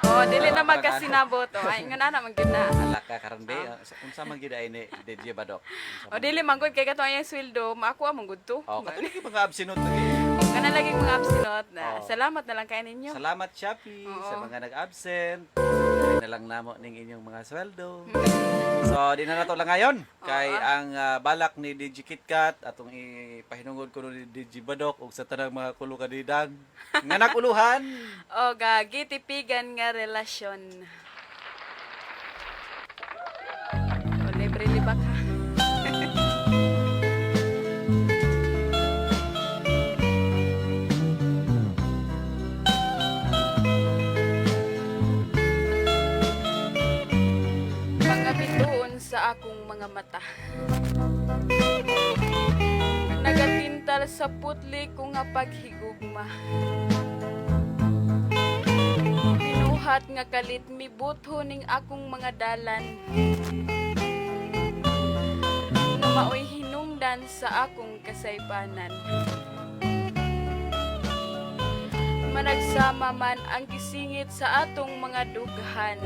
Oh, dili na magkasinabot. Oh, ay ngana na man gyud na. Ala ka karon be. Unsa man gyud ay ni DJ Badok? Unsa Oh, man dili man gud kay kato ang sweldo, maako man gud to. Oh, katuloy yung mga absinot lagi. Kana laging mga absinot na. Oh. Salamat na lang kay ninyo. Salamat Shopee Oo. sa mga nag-absent. Dili na lang namo ning inyong mga sweldo. So, di na nato lang ngayon kay ang balak ni DJ KitKat atong ipahinungod ko ni DJ Badok ug sa tanang mga kulo kadidang nga naguluhan. O ga gitipigan nga relasyon. O libre liba ka. Mga bituon sa akong mga mata. Nagatintal sa putli ko nga paghigugma. Pinuhat nga kalit mibutho ning akong mga dalan. Nga maoy hinungdan sa akong kasaypanan. Managsama man ang gisingit sa atong mga dughan.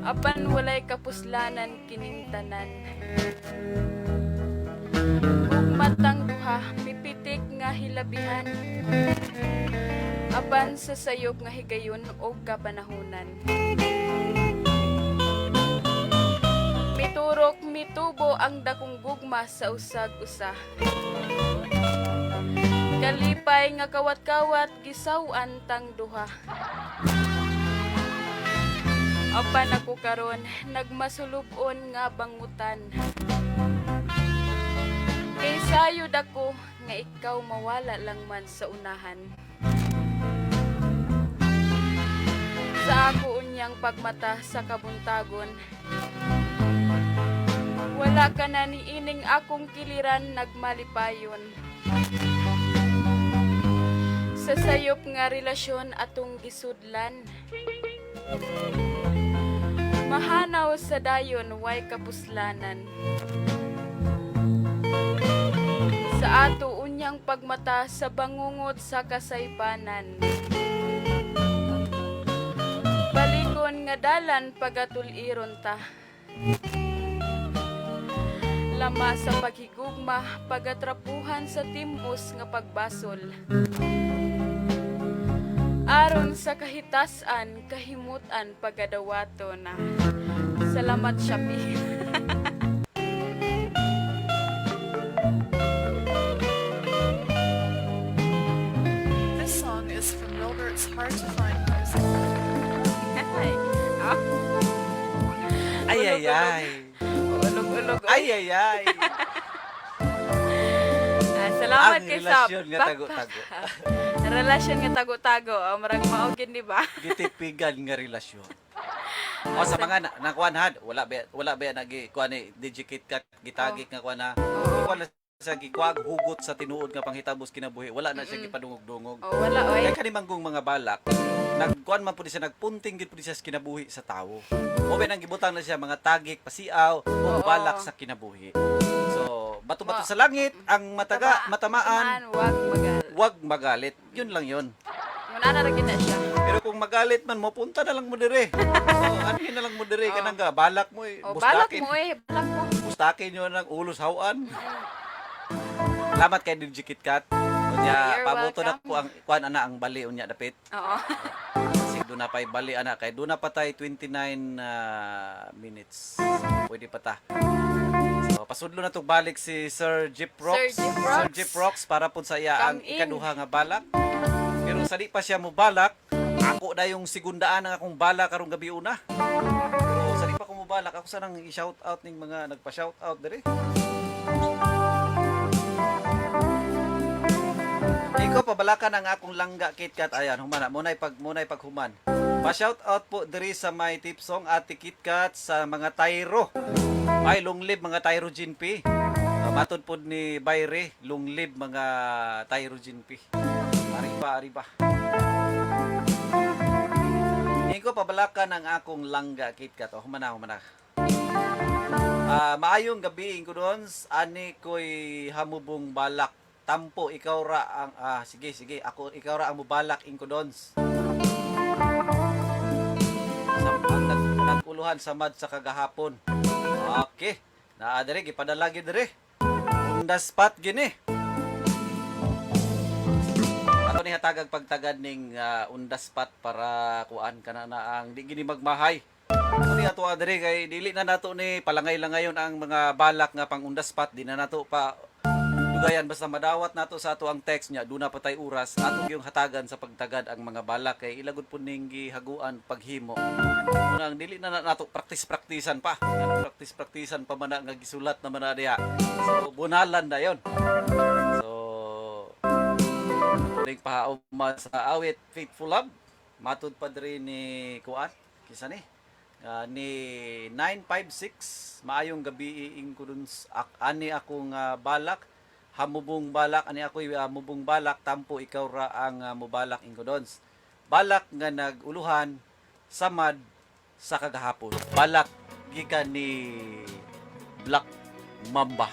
Apan walay kapuslanan kining tanan. Gugmatang duha mipitik nga hilabihan. Apan sa sayop nga higayon og kapanahunan. Miturok mitubo ang dakong gugma sa usag-usa. Kalipay nga kawat-kawat gisaw-an tang duha. Apan ako karon nagmasulub-on nga bangutan. Kay sayod ako nga ikaw mawala lang man sa unahan. Sa ako unyang pagmata sa kabuntagon. Wala ka na niining akong kiliran nagmalipayon. Sa sayop nga relasyon atong gisudlan. Mahanaw sa dayon way kapuslanan. Sa ato unyang pagmata sa bangungot sa kasaypanan. Balikon nga dalan pagatuliron ta. Lama sa paghigugma, pagatrapuhan sa timbos nga pagbasol. Aron sa kahitasan, kahimutan pagadawato na. Salamat, Shopee. This song is from Wilbert's Hard to Find Music. Ay, ah, Ay ay ay. Ulog-ulog. Ay ay ay. Ah, salamat Ang kay sa relasyon nga backpack. tago-tago. Relasyon nga tago-tago. Oh, marag mao gid di ba? Gitipigan nga relasyon. O sa mga na, nakuan had, wala ba nagi kuan ni DJ KitKat gitagik nga kuan na. Kuan na sa gikwag hugot sa tinuod nga panghitabos kinabuhi. Wala na siya gipadungog-dungog. Oh, wala oy. Kaya kani manggong mga balak, nagkuan man pud siya, nagpunting gid pud siya sa kinabuhi sa tawo. Mo ba nang gibutang na siya mga tagik, pasiaw, o balak sa kinabuhi. So, bato-bato sa langit, ang mataga, matamaan, Wag magal. wag magalit. Yun lang yun. Muna na ra gid na siya. Pero kung magalit man mo, punta na lang mo dire. Oh, anhin na lang mo dire. Kanang ga, balak mo eh. Oh, balak Bustakin. mo eh, balak mo. Bustakin yun ang ulos hawan. Salamat kay DJ KitKat. Nya You're pabuto na welcome. po ang kuan ana ang bali unya dapit. Oo. Kasi doon na pa'y bali ana kay doon na pa tay 29 minutes. Pwede pa ta. So pasudlo na tog balik si Sir Jeep Rocks. Sir Jeep Rocks. Sir Jeep Rocks para pud sa iya ang Come in. ikaduha nga balak. Pero sa di pa siya mobalak, ako na yung segundaan ang akong balak karong gabi una. Pero sa di pa ko mobalak, ako sanang i-shout out ning mga nagpa-shout out diri. Ikaw pabalakan ang akong langga KitKat. Ayan, humana munay pag munay paghuman. Pa-shout out po diri sa my tip song Ate KitKat sa mga Tyro. Ay, long live mga Tyro Gin P. Matod pod ni Bayre, long live mga Tyro Gin P. Arriba, arriba. Ikaw pabalakan ang akong langga KitKat. Oh, humana, humana. Maayong gabi ko doon. Ani ko'y hamubong balak. Tampo ikaw ra ang sige sige ako ikaw ra ang mubalak ingko dons. Sa ang naguluhan samad sa kagahapon. Okay. Naa diri gipadala gyud diri. On the spot gini. Ato ni hatagag pagtagad ning on the spot para kuan kana na ang di gini magmahay. Ato ni ato diri kay dili na nato ni palangay lang ngayon ang mga balak nga pang on the spot, di na nato pa dugayan basta madawat nato sa ato ang text niya duna pa tay oras ato yung hatagan sa pagtagad ang mga balak kay ilagod po ning gihaguan paghimo. Unang dili na nato practice-practicean pa. Practice-practicean pa man na nga gisulat naman na diha. So bunalan na yon. So ning pahauma sa awit Faithful Love matud pa diri ni kuan kisa ni ni 956, maayong gabi iing ko dun ani akong balak hamubong balak ani ako'y mubong balak tampo ikaw ra ang mubalak ingkodons balak nga naguluhan samad sa kagahapon, balak gikan ni Black Mamba.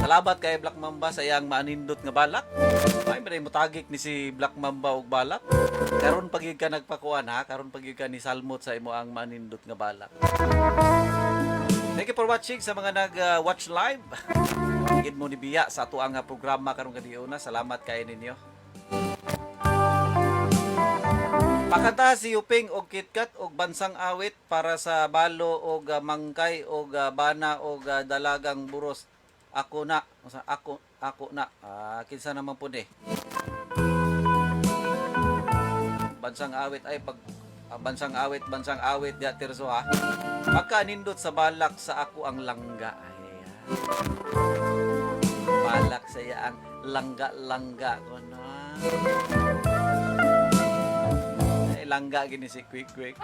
Salamat kay Black Mamba sa iyang maanindot nga balak. Ay, maday mutagik ni si Black Mamba og balak. Karon pag ka nagpakuan ha, karon pag ka ni salmot sa imo ang maanindot nga balak. Thank you for watching sa mga nag-watch live. Gid mo ni Biya sa ato ang programa karong gadiuna. Salamat kay ninyo. Pakanta si Yuping og KitKat og bansang awit para sa balo og mangkay og bana og dalagang buros. Ako na, Unsa? Ako ako na. Kinsa naman pud eh. Bansang awit ay pag bansang awit diya tirso ha. Pagka nindot sa balak sa ako ang langga. Ay, Balak sa iya ang langga-langga ko na. Ay, langga gini si Quick Quick.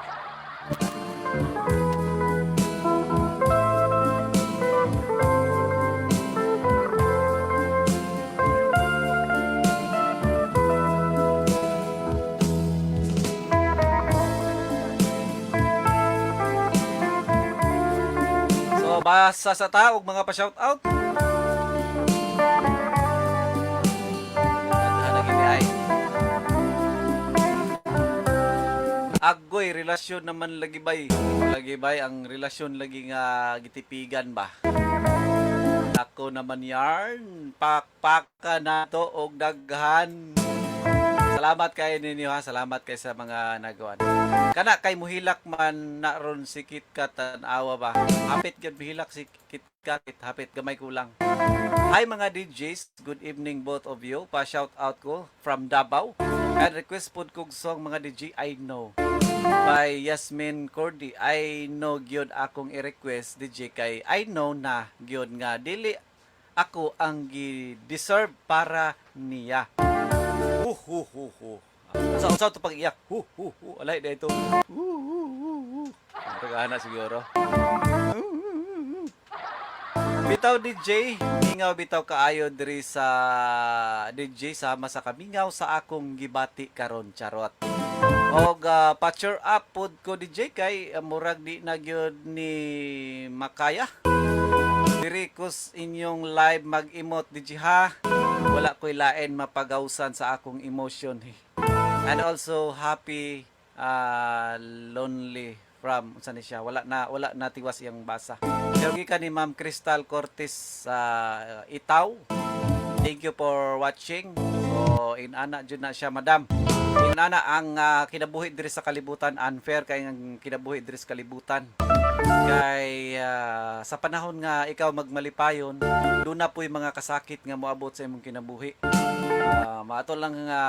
So basta sa tao og mga pa-shout out. Daghan na gini ay. Agoy relasyon naman lagi bay. Lagi bay ang relasyon lagi nga gitipigan ba. Ako naman yarn, pakpaka na to og daghan. Salamat kay ninyo ha, salamat kay sa mga nagawa. Kana kay muhilak man na ron si KitKat tan-awa ba. Hapit gyud muhilak si KitKat, hapit gamay kulang. Hi mga DJs, good evening both of you. Pa shout out ko from Davao. And request pod kog song mga DJ, I Know by Yasmin Cordy. I know gyud akong i-request DJ kay I know na gyud nga dili ako ang gi-deserve para niya. Hu hu hu hu. Sa usa to pag-iyak. Hu hu hu. Alay na ito. Hu hu hu hu. Pag-ana siguro. Bitaw DJ, mingaw bitaw kaayo diri sa DJ sama sa kamingaw sa akong gibati karon charot. Og patcher up pod ko DJ kay murag di na gyud ni makaya. Diri kus inyong live mag-emote DJ ha. Wala ko'y lain mapagawsan sa akong emotion. And also happy lonely From unsa ni siya, wala na tiwas iyang basa. Pero gikan ni Ma'am Crystal Cortez sa Itaw. Thank you for watching. So inana jud na siya, madam. Inana ang kinabuhi diri sa kalibutan, unfair kay ang kinabuhi diri sa kalibutan. Kay sa panahon nga ikaw magmalipayon, doon na po'y mga kasakit nga moabot sa imong kinabuhi. Maato lang nga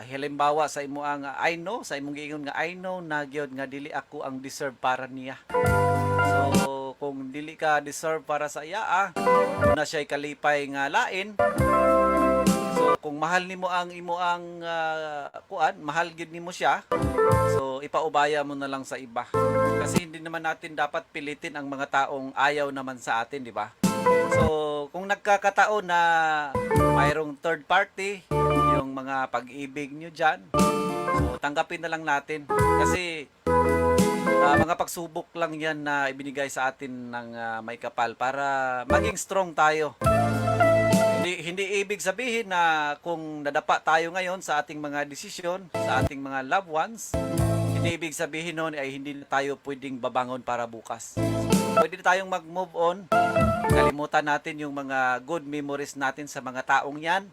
halimbawa sa imo ang I know, sa imong giingon nga I know na gyud nga dili ako ang deserve para niya. So kung dili ka deserve para sa iya, doon na siya kalipay nga lain. So kung mahal nimo ang imo ang kuan, mahal gyud nimo siya. So ipaubaya mo na lang sa iba. Kasi hindi naman natin dapat pilitin ang mga taong ayaw naman sa atin, di ba? So kung nagkakataon na mayroong third party, yung mga pag-ibig nyo dyan, so tanggapin na lang natin. Kasi mga pagsubok lang yan na ibinigay sa atin ng may kapal para maging strong tayo. Hindi, hindi ibig sabihin na kung nadapa tayo ngayon sa ating mga desisyon, sa ating mga loved ones, hindi ibig sabihin nun ay hindi na tayo pwedeng babangon para bukas. So, pwede na tayong mag-move on. Kalimutan natin yung mga good memories natin sa mga taong yan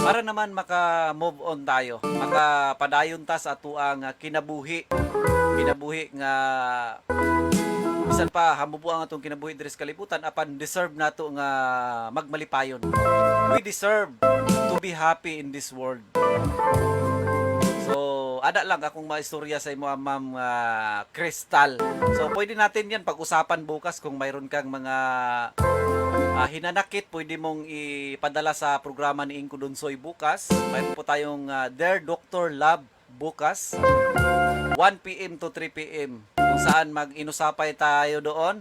para naman maka-move on tayo. Makapadayon ta sa atuang kinabuhi. Kinabuhi nga bisan pa hamubo ang atong kinabuhi diri sa kalibutan, apan deserve nato nga magmalipayon. We deserve to be happy in this world. So, ada lang akong maistorya sa imo, Ma'am Crystal. So, pwede natin 'yan pag-usapan bukas kung mayroon kang mga hinanakit, pwede mong ipadala sa programa ni Inko Dunsoy bukas. Mayroon po tayong Dear Dr. Love bukas. 1 p.m. to 3 p.m. kung saan mag-inusapay tayo doon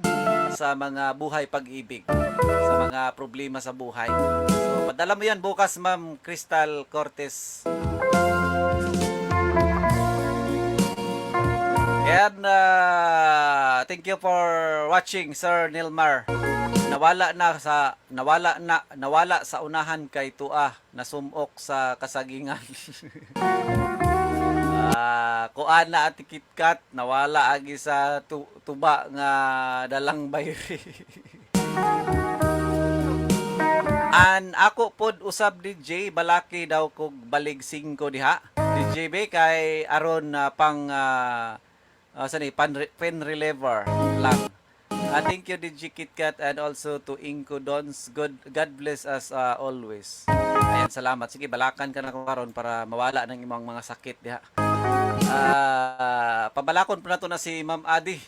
sa mga buhay pag-ibig, sa mga problema sa buhay. So, padala mo yan bukas, Ma'am Crystal Cortez. And thank you for watching, Sir Nilmar. Nawala sa unahan kay Tua nasumok sa kasagingan. Kuan na ati KitKat, nawala agi sa tuba nga dalang bayri. An ako pod usab, DJ, balaki daw kog balig 5 diha. DJ B kay aron pang sani pan pen reliever lang. Thank you, DJ KitKat, and also to Inko Dons. Good God bless us always. Ayan, salamat. Sige, balakan ka na ko karon para mawala ng imong mga sakit diha. Pabalakon po nato na si Ma'am Adi.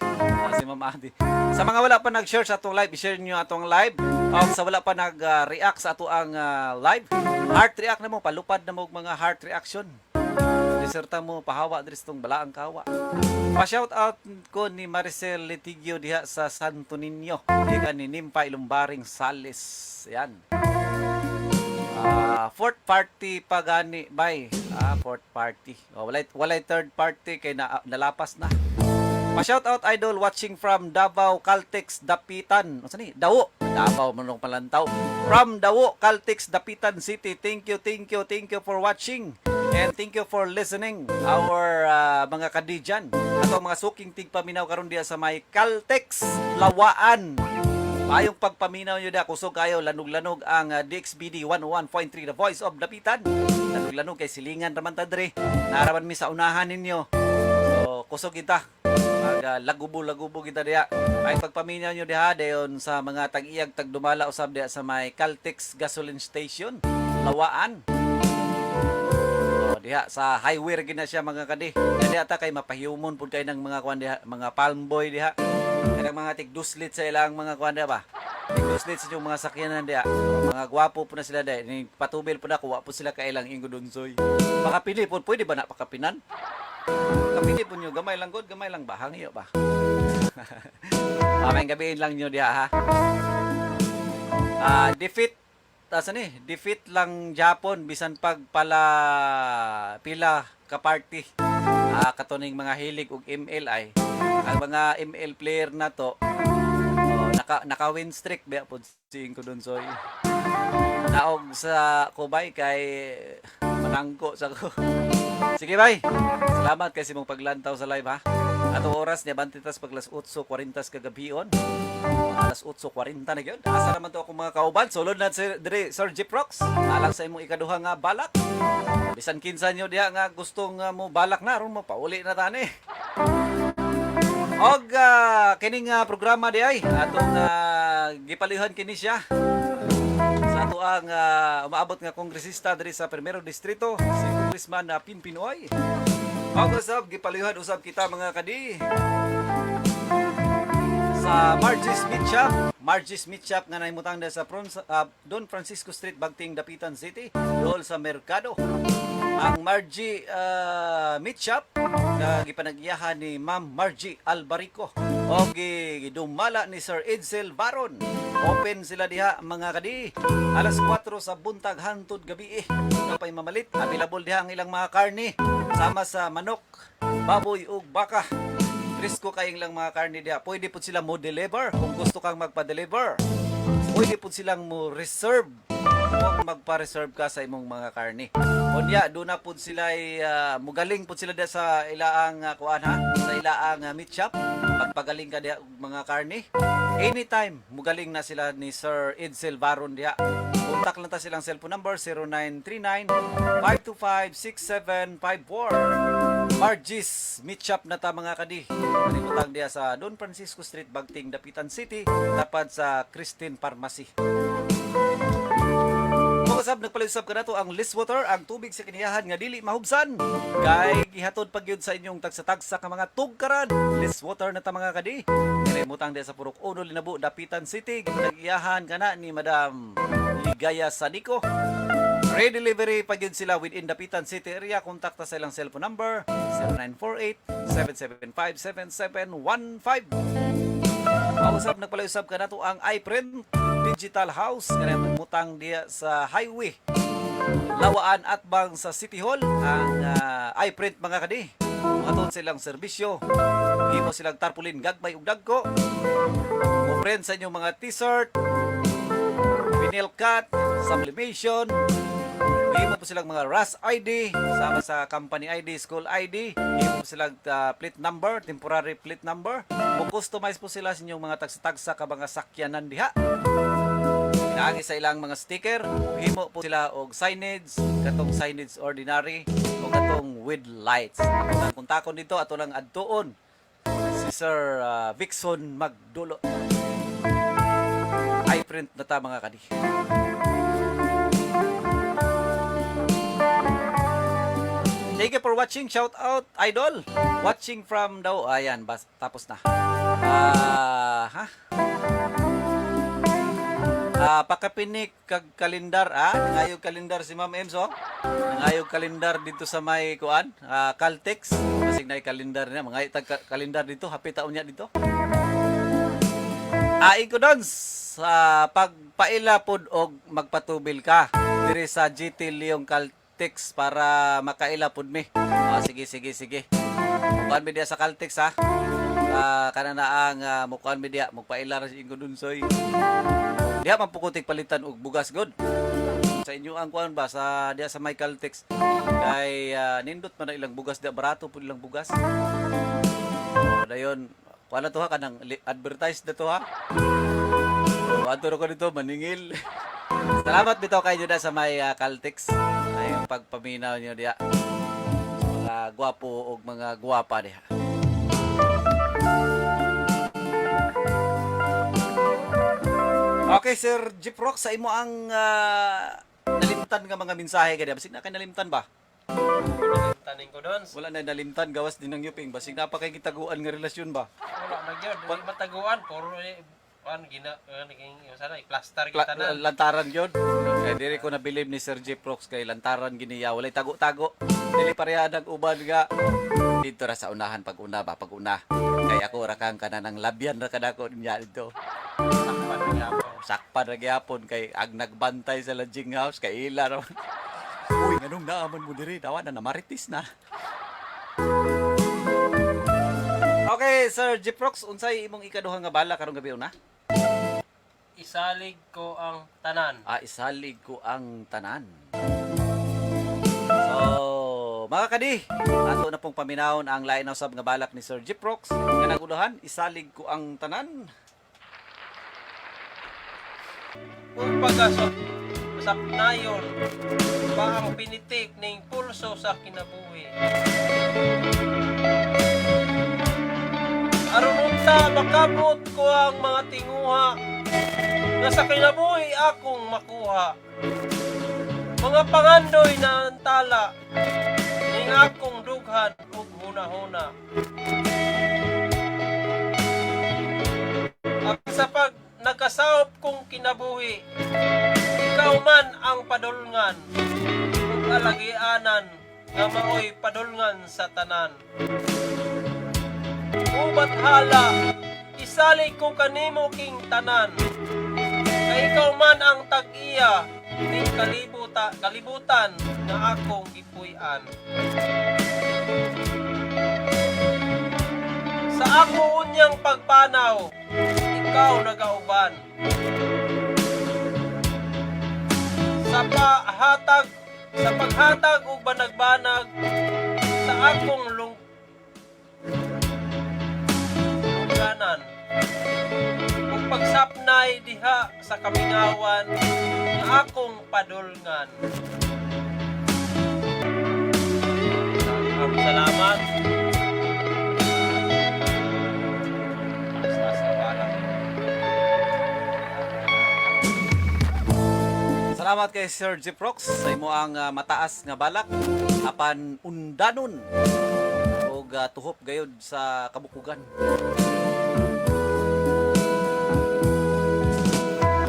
Si Ma'am Adi. Sa mga wala pa nag-share sa atong live, i-share niyo atong live. O sa wala pa nag-react sa ato ang live, heart react na mo, palupad na mo og mga heart reaction. Diserta mo pahawa diri sa tong balaang kawa. Pa-shout out ko ni Maricel Litigio diha sa Santo Niño. Gikan ni Nimpa Ilumbaring Sales. Yan. Fourth party pa gani bay. Fourth party. Oh, walay third party kay na, nalapas na. Pa-shout out, idol, watching from Davao, Caltex, Dapitan. Unsa ni? Dawo. Davao man palantaw. From Dawo, Caltex, Dapitan City. Thank you, thank you, thank you for watching. And thank you for listening our mga kadijan. Ato mga suking tigpaminaw karon diha sa may Caltex, Lawaan. Maayong pagpaminaw nyo da, kusog kayo, lanog-lanog ang DXBD 101.3, The Voice of Dapitan. Lanog-lanog kay silingan raman ta dre. Naraman mi sa unahan ninyo. So, kusog kita. Mag lagubo-lagubo kita diha. Ay pagpaminaw nyo diha dayon sa mga tag-iyag tagdumala usab diha sa may Caltex Gasoline Station, Lawaan. Oh, diha sa highway ra gid na siya, mga kadi. Kaya diha ta kay mapahiyumon pud kay ng mga kuan diha, mga palm boy diha. Kanang mga tigduslit sa ilang mga kuan diha ba. Tigduslit sa inyong mga sakyanan diha. Mga gwapo po na sila diha. Ni patubil po na kuwa po sila kailang Ingo Dunsoy. Makapili po, pwede ba na pakapinan? Kapili po nyo, gamay lang god, gamay lang ba? Hangyo ba? Mamayang gabi lang nyo diha ha. Defeat asa ni? Defeat lang Japon bisan pag pala pila ka party. Katuning mga hilig og ML ay ang mga ML player na to, oh, naka win streak ba pod si Inko Dunsoy. Naog sa kubay kay manangko sa ko. Sige bay. Salamat kay sa imong paglantaw sa live ha. Ato oras niya bante tas pag alas 8:40 kagabion. Alas 8:40 na gyud. Asa naman to akong mga kauban? Sulod na sir, diri Sir Jeep Rocks. Alang sa imong ikaduha nga balak. Bisan kinsa nyo diha nga gustong mo balak na aron mo pauli na tani. Og kining programa di ay atong gipalihan kini siya sa ato ang umaabot nga kongresista diri sa Primero Distrito, si Congressman na Pinpinoy. Og usab gipalihan usab kita, mga kadi, sa Margie's Meat Shop. Margie's Meat Shop nga nahimutang na sa Don Francisco Street, Bagting, Dapitan City, dool sa merkado. Ang Margie Meat Shop na gipanag-iyahan ni Ma'am Margie Albarico o gidumala ni Sir Edsel Baron. Open sila diha, mga kadi, alas 4 sa buntag hantod gabi eh. Napay mamalit, available diha ang ilang mga karne sama sa manok, baboy ug baka. Presko kayong lang mga karne diha. Pwede po sila mo deliver kung gusto kang magpa-deliver. Pwede po silang mo reserve kung magpa-reserve ka sa imong mga karne. Unya, doon na po sila ay, mugaling po sila diha sa ilaang kuan ha, sa ilaang meat shop. Pagpagaling ka diha og mga karne. Anytime, mugaling na sila ni Sir Edsel Baron diha. Contact lang ta silang cellphone number 0939 525 6754. Margie's Meat Shop na ta, mga kadi. Manimutang diha sa Don Francisco Street, Bagting, Dapitan City, tapat sa Christine Pharmacy. Mga usab, nagpalisab ka nato ang Liswater, ang tubig sa kiniyahan nga dili mahubsan. Kay gihatod pag yun sa inyong tagsa-tagsa ka mga tugkaran. Liswater na ta, mga kadi. Kinimutang diha sa Purok Uno, Linabo, Dapitan City. Nag-iyahan ka na ni Madam Ligaya Sanico. Free delivery pag yun sila within Dapitan City area. Kontakta sa ilang cellphone number 0948-775-7715. Pausap, nagpalausap ka nato ang iPrint Digital House nga mutang diya sa highway Lawaan at bang sa City Hall ang iPrint, mga kadi. Mga silang serbisyo. Himo silang tarpaulin gagmay ug dagko. Mo print sa inyong mga t-shirt, vinyl cut, sublimation. Himo po silang mga RAS ID, sama sa company ID, school ID. Himo po silang plate number, temporary plate number. Mo customize po sila sa inyong mga tagsa-tagsa ka mga sakyanan diha. Pinaagi sa ilang mga sticker, himo po sila og signage, katong signage ordinary o katong with lights. Ang kontakon dito ato lang adtuon si Sir Vixon Magdulo. iPrint na ta, mga kadi. Thank you for watching. Shout out, Idol. Watching from daw. Ayan, bas, tapos na. Ah, ha? Ah, pakapinik kag kalendar ah. Nangayog kalendar si Ma'am Ems oh. Nangayog kalendar dito sa may kuan, Caltex. Basig na kalendar niya, mga tag kalendar dito, hapit taon niya dito. Ah, ko don sa pagpaila pod og magpatubil ka diri sa GT Leong Caltex para makaila pod mi. Ah, sige, sige, sige. Mukuan mi diya sa Caltex ha. Ah, kana na ang mukuan mi diya, magpaila ra si Ingo Dunsoy. Diha man pukutik palitan og bugas god. Sa inyo ang kuan ba sa diya sa may Caltex kay nindot man na ilang bugas diya, barato pud ilang bugas. Oh, dayon kuan na to ha, kanang advertise na to ha. Oh, adto ra ko dito maningil. Salamat bitaw kayo diya sa may Caltex. Ay ang pagpaminaw niyo diya. Mga gwapo og mga gwapa diha. Okay, Sir Jeep Rock, sa imo ang nalimtan nga mga mensahe kaya basig na kay nalimtan ba? Taning ko doon. Wala na nalimtan gawas din ng yuping, basig na pa kay gitaguan nga relasyon ba? Wala na gyud. Dili mataguan puro eh, kuan gina kuan king sana i-plaster La- kita na. Lantaran yun. Kaya diri ko nabilib ni Sir Jeep Rocks kay lantaran giniya. Walay tago-tago. Dili pareha nag uban nga. Dito ra sa unahan pag una ba, pag una. Kay ako ra kang kana ng labyan ra kadako niya dito. Sakpan na gyapon. Sakpan ra gyapon kay ag nagbantay sa lodging house kay ila ra. Uy, nganong naaman mo diri? Tawa na namaritis na. Okay, Sir Jeep Rocks, unsay imong ikaduha nga bala karong gabi una? Isalig ko ang tanan. Ah, isalig ko ang tanan. So, mga kadi, ato na pong paminawon ang lain na usab nga balak ni Sir Jeprox nga naguluhan, isalig ko ang tanan. Ug pagkasok sapnayon pa ang pinitik ning pulso sa kinabuhi. Aron unta makabot ko ang mga tinguha nga sa kinabuhi akong makuha. Mga pangandoy na antala ning akong dughan ug hunahuna. Ang sa pag nagkasawop kong kinabuhi, ikaw man ang padulngan ug alagianan nga maoy padulngan sa tanan. Ubat hala, isali ko kanimo king tanan. Kay ikaw man ang tag-iya ning kalibutan nga akong gipuy-an. Sa ako unyang pagpanaw, ikaw nagauban. Sa paghatag og banag-banag sa akong lungganan ug pagsapnay diha sa kamingawan nga akong padulngan. Salamat. Taas na balak. Salamat kay Sir Jeprox sa imo ang mataas nga balak apan undanon og tuhop gayud sa kabukugan.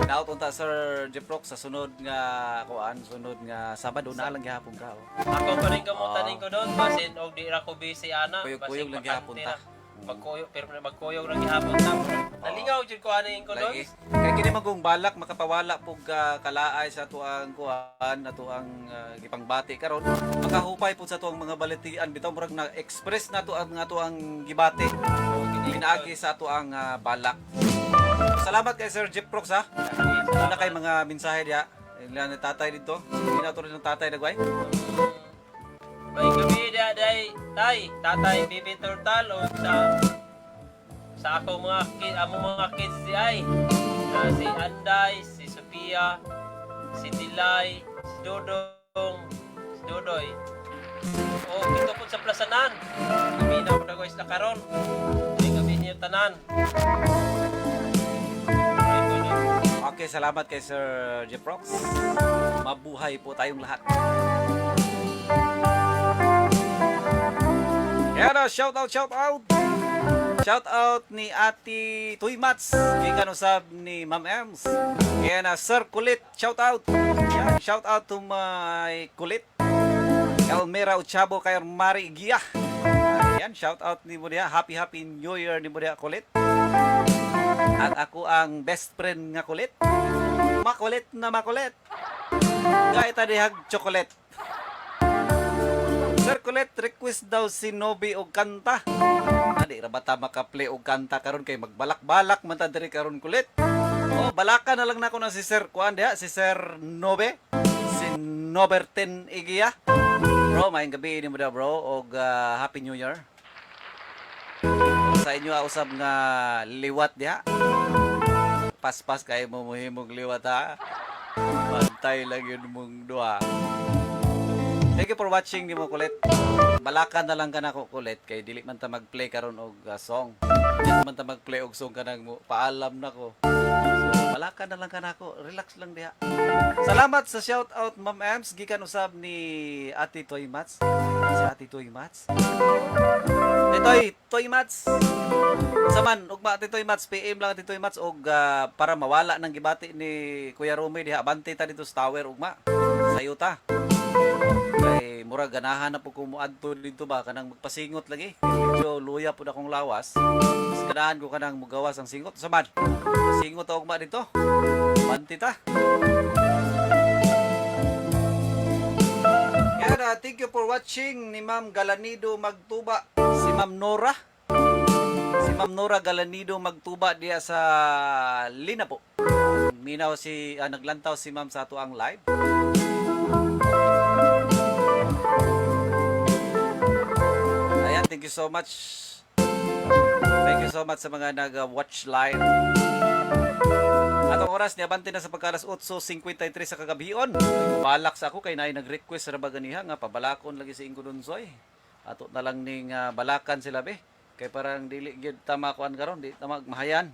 Daot unta Sir Jeprox sa sunod nga kuan, sunod nga Sabado na lang gihapon ka. Oh. Ako pa rin kamutanin ko doon, basin og di ra ko busy ana, Kuyog-kuyog basin lang gihapon bakante ta. na. Magkuyog pero magkuyog lang gihapon ta. Nalingaw jud ko ani ko doon. Lagi. Kay kini magong balak makapawala pug kalaay sa atuang kuan, atuang gipangbati karon. Makahupay pud sa atuang mga balatian bitaw murag na express na to ang atuang gibati. Pinaagi sa atuang balak. Salamat kay Sir Jeff Prox ha. Una kay mga mensahe diha. Ila ni tatay dito. Hindi na rin ng tatay nagway. May gabi dia day tay, tatay Bibi Turtal og sa ako mga among mga kids di ay na si Anday, si Sophia, si Dilay, si Dodong, si Dodoy. O dito po sa plasanan. Gabi na ko na guys na karon. May gabi niyo tanan. Ay, Dodong. Okay, salamat kay Sir Jeff Prox. Mabuhay po tayong lahat. Kaya na, shout out, shout out! Shout out ni Ate Tuy Mats, gikan usab ni Ma'am Ems. Kaya na, Sir Kulit, shout out! Yan, shout out to my Kulit. Elmira Uchabo kay Mari Gia. Ayan, shout out ni mo diha. Happy Happy New Year ni mo diha, Kulit. At ako ang best friend nga kulit. Makulit na makulit. Kahit dihag chocolate. Sir Kulit, request daw si Nobi og kanta. Adi ra ba ta maka-play og kanta karon kay magbalak-balak man ta diri karon kulit. Oh, balaka na lang nako na si Sir Kuan diha, si Sir Nobe, si Nobertin Igia. Bro, maayong gabi nimo daw bro og Happy New Year. Sa inyo usab nga liwat diha. Paspas kay mo muhimog liwat ha. Bantay lang yun mong duha. Thank you for watching nimo kulit. Balakan na lang ka nako kulit kay dili man ta mag-play karon og song. Dili man ta mag-play og song kanang mo paalam nako. So balakan na lang ka nako, relax lang diha. Salamat sa shout out Ma'am Ems gikan usab ni Ate Toy Mats. Si Ate Toy Mats. Toy, Toy Mats. Saman ugma Ate Toy Mats, PM lang Ate Toy Mats og para mawala ng gibati ni Kuya Romy diha abante ta dito sa tower ugma. Sayo ta. Kay murag ganahan na po ko moadto dito ba kanang magpasingot lagi. Medyo luya pud akong lawas. Mas ganahan ko kanang mugawas ang singot. Saman. Pasingot ta ugma dito. Abante ta. Kaya na, thank you for watching ni Ma'am Galanido Magtuba. Si Ma'am Nora. Si Ma'am Nora Galanido Magtuba diya sa Linapo. Minaw si naglantaw si Ma'am sa ato ang live. Thank you so much. Thank you so much sa mga nag-watch live. Atong oras niabante na sa pagkalas 8:53 sa kagabhion. Balak sa ako kay naay nag-request ra ba ganiha nga pabalakon lagi si Ingo Dunsoy. Ato na lang ning balakan sila be. Kay parang dili gyud tama kuan karon, di tama mahayan.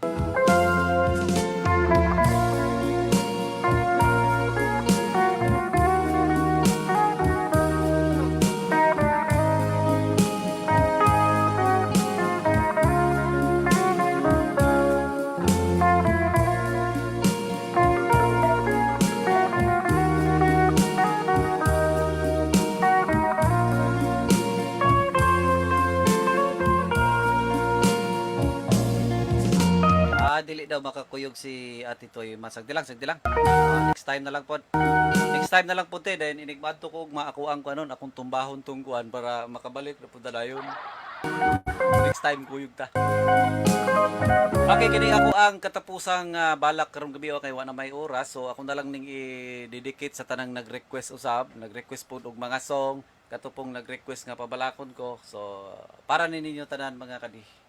Ah, dili daw makakuyog si Ate Toy. Masagdi lang, sagdi lang. Ah, next time na lang pod. Next time na lang po te, dahil inigmadto ko og maakuang ko anon akong tumbahon tungguan para makabalik na pud dayon. Next time kuyog ta. Okay, kini ako ang katapusang balak karong gabi, okay, wa na may oras. So ako na lang ning i-dedicate sa tanang nag-request usab, nag-request pod og mga song, katupong nag-request nga pabalakon ko. So para ni ninyo tanan mga kadi.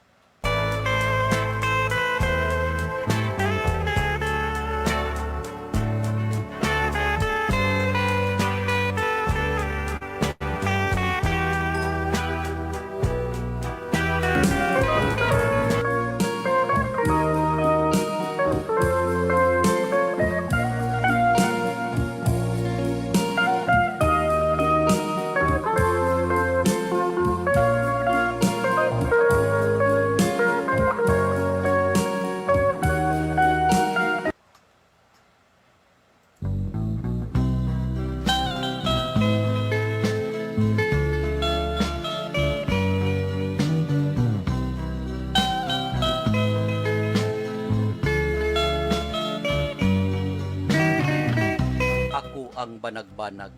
Ako ang banagbanag.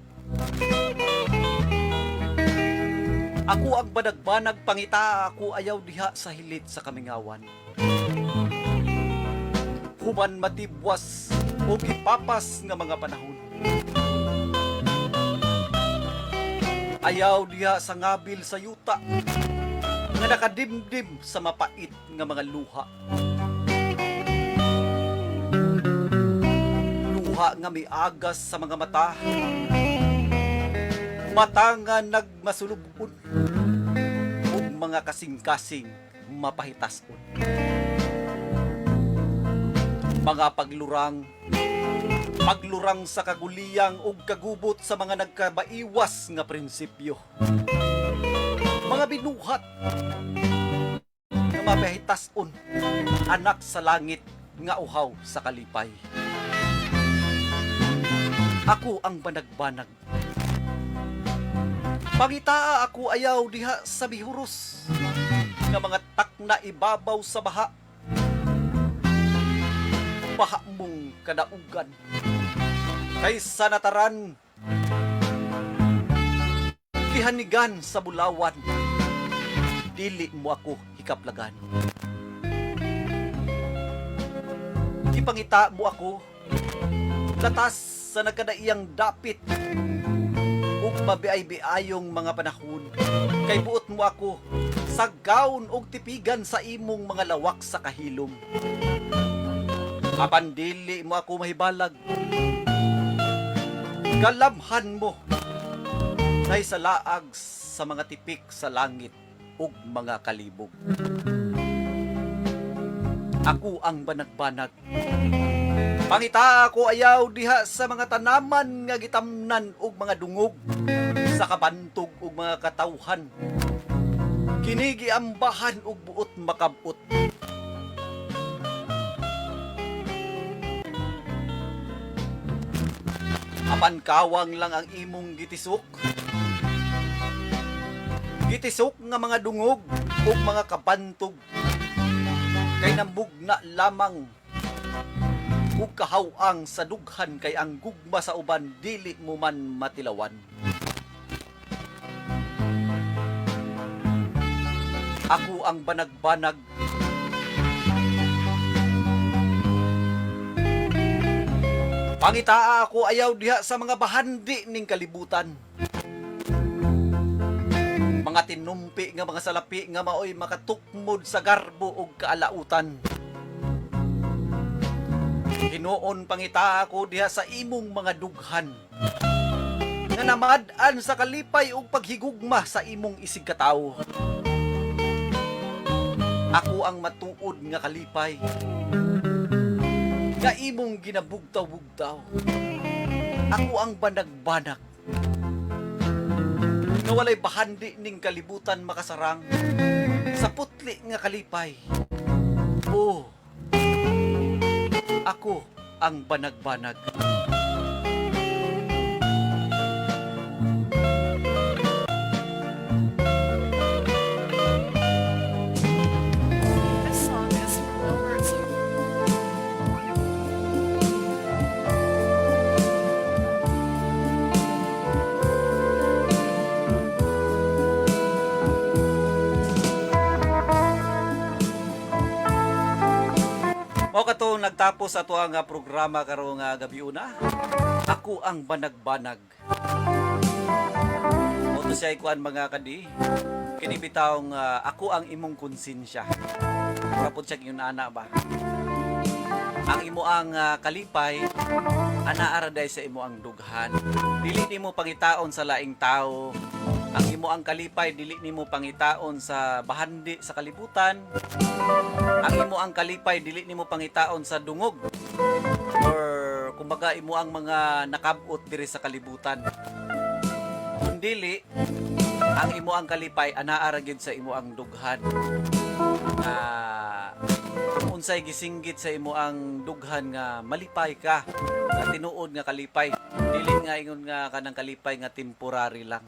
Ako ang banagbanag pangita, ako ayaw diha sa hilit sa kamingawan. Human matibwas o gipapas nga mga panahon. Ayaw diha sa ngabil sa yuta nga nakadimdim sa mapait nga mga luha. Luha nga miagas sa mga mata. Mata nga nagmasulubon ug mga kasing-kasing mapahitason. Mga paglurang, paglurang sa kaguliyang ug kagubot sa mga nagkabaiwas nga prinsipyo. Mga binuhat nga mapahitason, anak sa langit nga uhaw sa kalipay. Ako ang banagbanag. Pangitaa ako ayaw diha sa bihuros nga mga takna ibabaw sa baha. Baha mong kadaugan. Kaysa nataran, gihanigan sa bulawan. Dili mo ako hikaplagan. Ipangita mo ako latas sa nagkadaiyang dapit ug mabiay-biayong mga panahon. Kay buot mo ako sa gown ug tipigan sa imong mga lawak sa kahilom. Apan dili mo ako mahibalag. Kalamhan mo nay sa laag sa mga tipik sa langit ug mga kalibog. Ako ang banagbanag. Pangita ako ayaw diha sa mga tanaman nga gitamnan og mga dungog sa kabantog og mga katawhan. Kini giambahan og buot makabot. Apan kawang lang ang imong gitisok. Gitisok nga mga dungog ug mga kabantog kay nambugna lamang ug kahawang sa dughan kay ang gugma sa uban dili mo man matilawan. Ako ang banagbanag. Pangitaa ako ayaw diha sa mga bahandi ning kalibutan. Mga Mga tinumpi nga mga salapi nga maoy makatukmod sa garbo ug kaalautan. Hinuon pangita ako diha sa imong mga dughan nga namad-an sa kalipay ug paghigugma sa imong isig katawo. Ako ang matuod nga kalipay nga imong ginabugtaw-bugtaw. Ako ang banag-banag nga walay bahandi ning kalibutan makasarang sa putli nga kalipay. Oh, ako ang banag-banag. This song is from Robert's Mao katong nagtapos ato ang programa karong gabi una. Ako ang banag-banag. Mao to siya ikuan, mga kadi. Kini bitawng ako ang imong konsensya. Mura pod siya ingon ana ba. Ang imo ang kalipay anaa ra day sa imo ang dughan. Dili nimo pangitaon sa laing tao. Ang imo ang kalipay dili nimo pangitaon sa bahandi sa kalibutan. Ang imo ang kalipay dili nimo pangitaon sa dungog or kumbaga imo ang mga nakabot diri sa kalibutan. Kung dili, ang imo ang kalipay anaa ra gyud sa imo ang dughan. Kung unsay gisinggit sa imo ang dughan nga malipay ka, nga tinuod nga kalipay, dili nga ingon nga kanang kalipay nga temporary lang.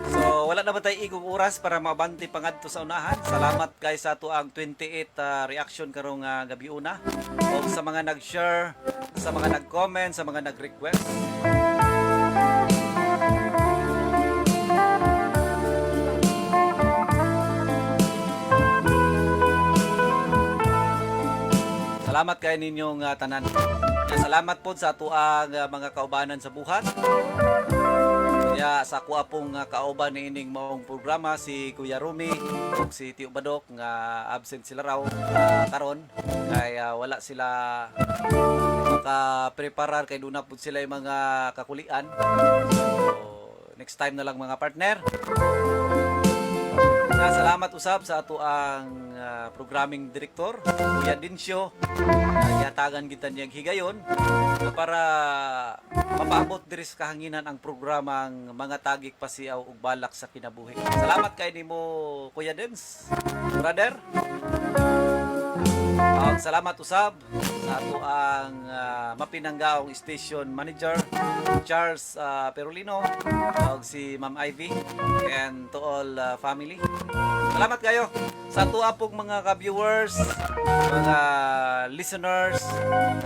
So wala na ba tayo igong oras para maabante pa ngadto sa unahan. Salamat kay sa ato ang 28 reaction karong gabi una. O sa mga nag-share, sa mga nag-comment, sa mga nag-request. Salamat kay ninyong tanan. Salamat po sa ato ang mga kaubanan sa buhat. Kaya sa kuha pong kauban niining maong programa si Kuya Rumi ug si Tio Badok nga absent sila raw karon kay wala sila maka-preparar kay duna pud sila yung mga kakulian. So next time na lang, mga partner. Na salamat usab sa ato ang programming director, Kuya Dincio. Gihatagan kita niyang higayon na para mapaabot diri sa kahanginan ang programang Mga Tagik Pasiaw ug Balak sa Kinabuhi. Salamat kay nimo, Kuya Dins. Brother. Salamat usab sa ato ang mapinanggaong station manager Charles Perolino ug si Ma'am Ivy and to all family. Salamat kayo sa ato pong mga ka-viewers, mga listeners,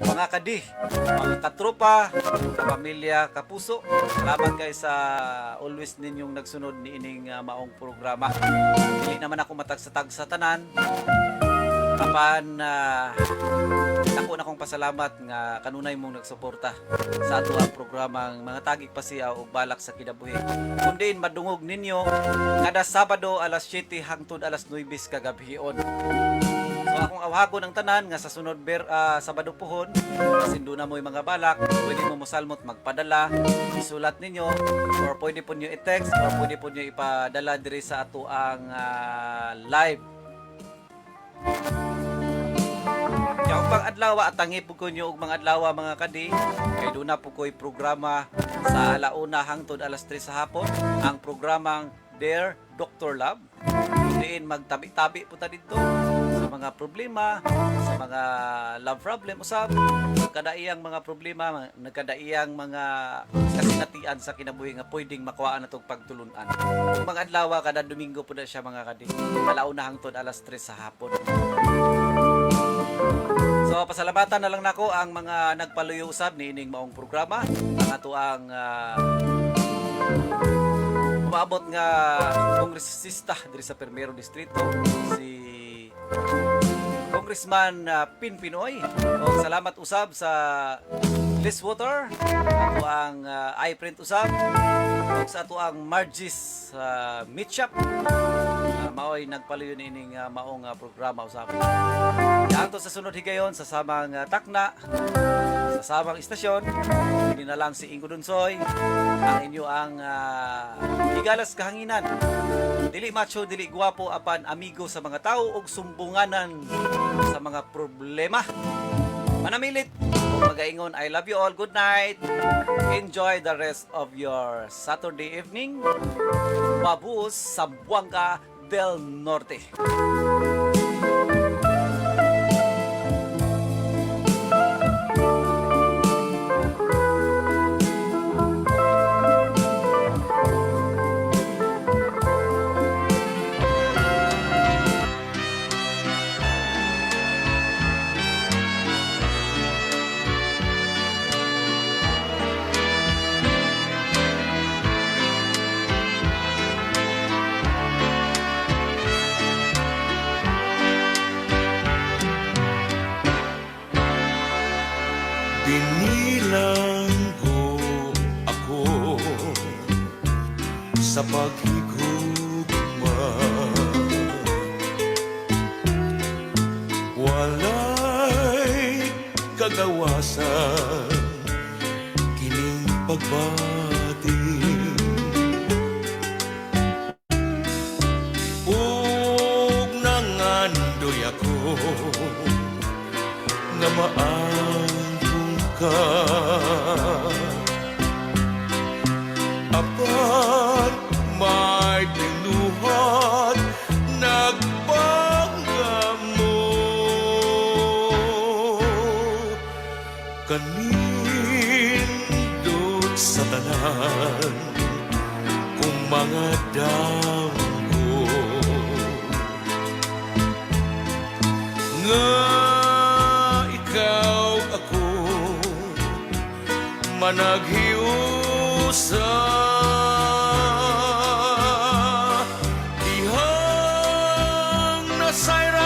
mga kadi, mga katropa, kapamilya, kapuso. Salamat kayo sa always ninyong nagsunod niining maong programa. Dili naman ako matagsa-tag sa tanan. Apan dako na kong pasalamat nga kanunay mong nagsuporta sa ato ang programang Mga Tagik Pasiaw ug Balak sa Kinabuhi. Kun diin madungog ninyo kada Sabado alas 7 hangtod alas 9 kagabhion. So akong awhagon ang tanan nga sa sunod Sabado puhon, basin duna mo'y mga balak, pwede mo mosalmot magpadala, isulat ninyo or pwede po niyo i-text or pwede po niyo ipadala diri sa ato ang live. Kaya pang adlaw atangi po ko nyo og mga adlaw, mga kadi, kay duna po ko'y programa sa alauna hangtod alas 3 sa hapon, ang programang Dear Dr. Love. Diin magtabi-tabi po ta didto sa mga problema, sa mga love problem usab, nagkadaiyang mga problema, nagkadaiyang mga kasinatian sa kinabuhi nga pwedeng makuhaan natong pagtulunan. Ug mga adlaw kada Domingo po na siya, mga kadi, alauna hangtod alas 3 sa hapon. So pasalamatan na lang nako ang mga nagpaluyo usab niining maong programa, ang ato ang umaabot nga kongresista diri sa Primero Distrito, si Congressman Pin Pinoy. O, salamat usab sa Listwater, ato ang iPrint usab, ug sa ato ang Margie's Meat Shop. Maoy nagpaluyon ining maong programa usab. Yaanto sa sunod higayon sa samang takna, sa samang istasyon, hindi na lang si Ingo Dunsoy, ang inyo ang higalas kahanginan. Dili macho, dili gwapo, apan amigo sa mga tao ug sumbunganan sa mga problema. Manamilit ug magaingon, I love you all. Good night. Enjoy the rest of your Saturday evening. Babus, Zamboanga del Norte. Binilanggo ako sa paghigugma. Walay kagawasan kining pagbati ug nangandoy ako nga maangkon ka, apan may tinuhat nagpangamo. Kanindot sa tanan kung mga damgo nga ikaw ako managhiusa dihang nasayran.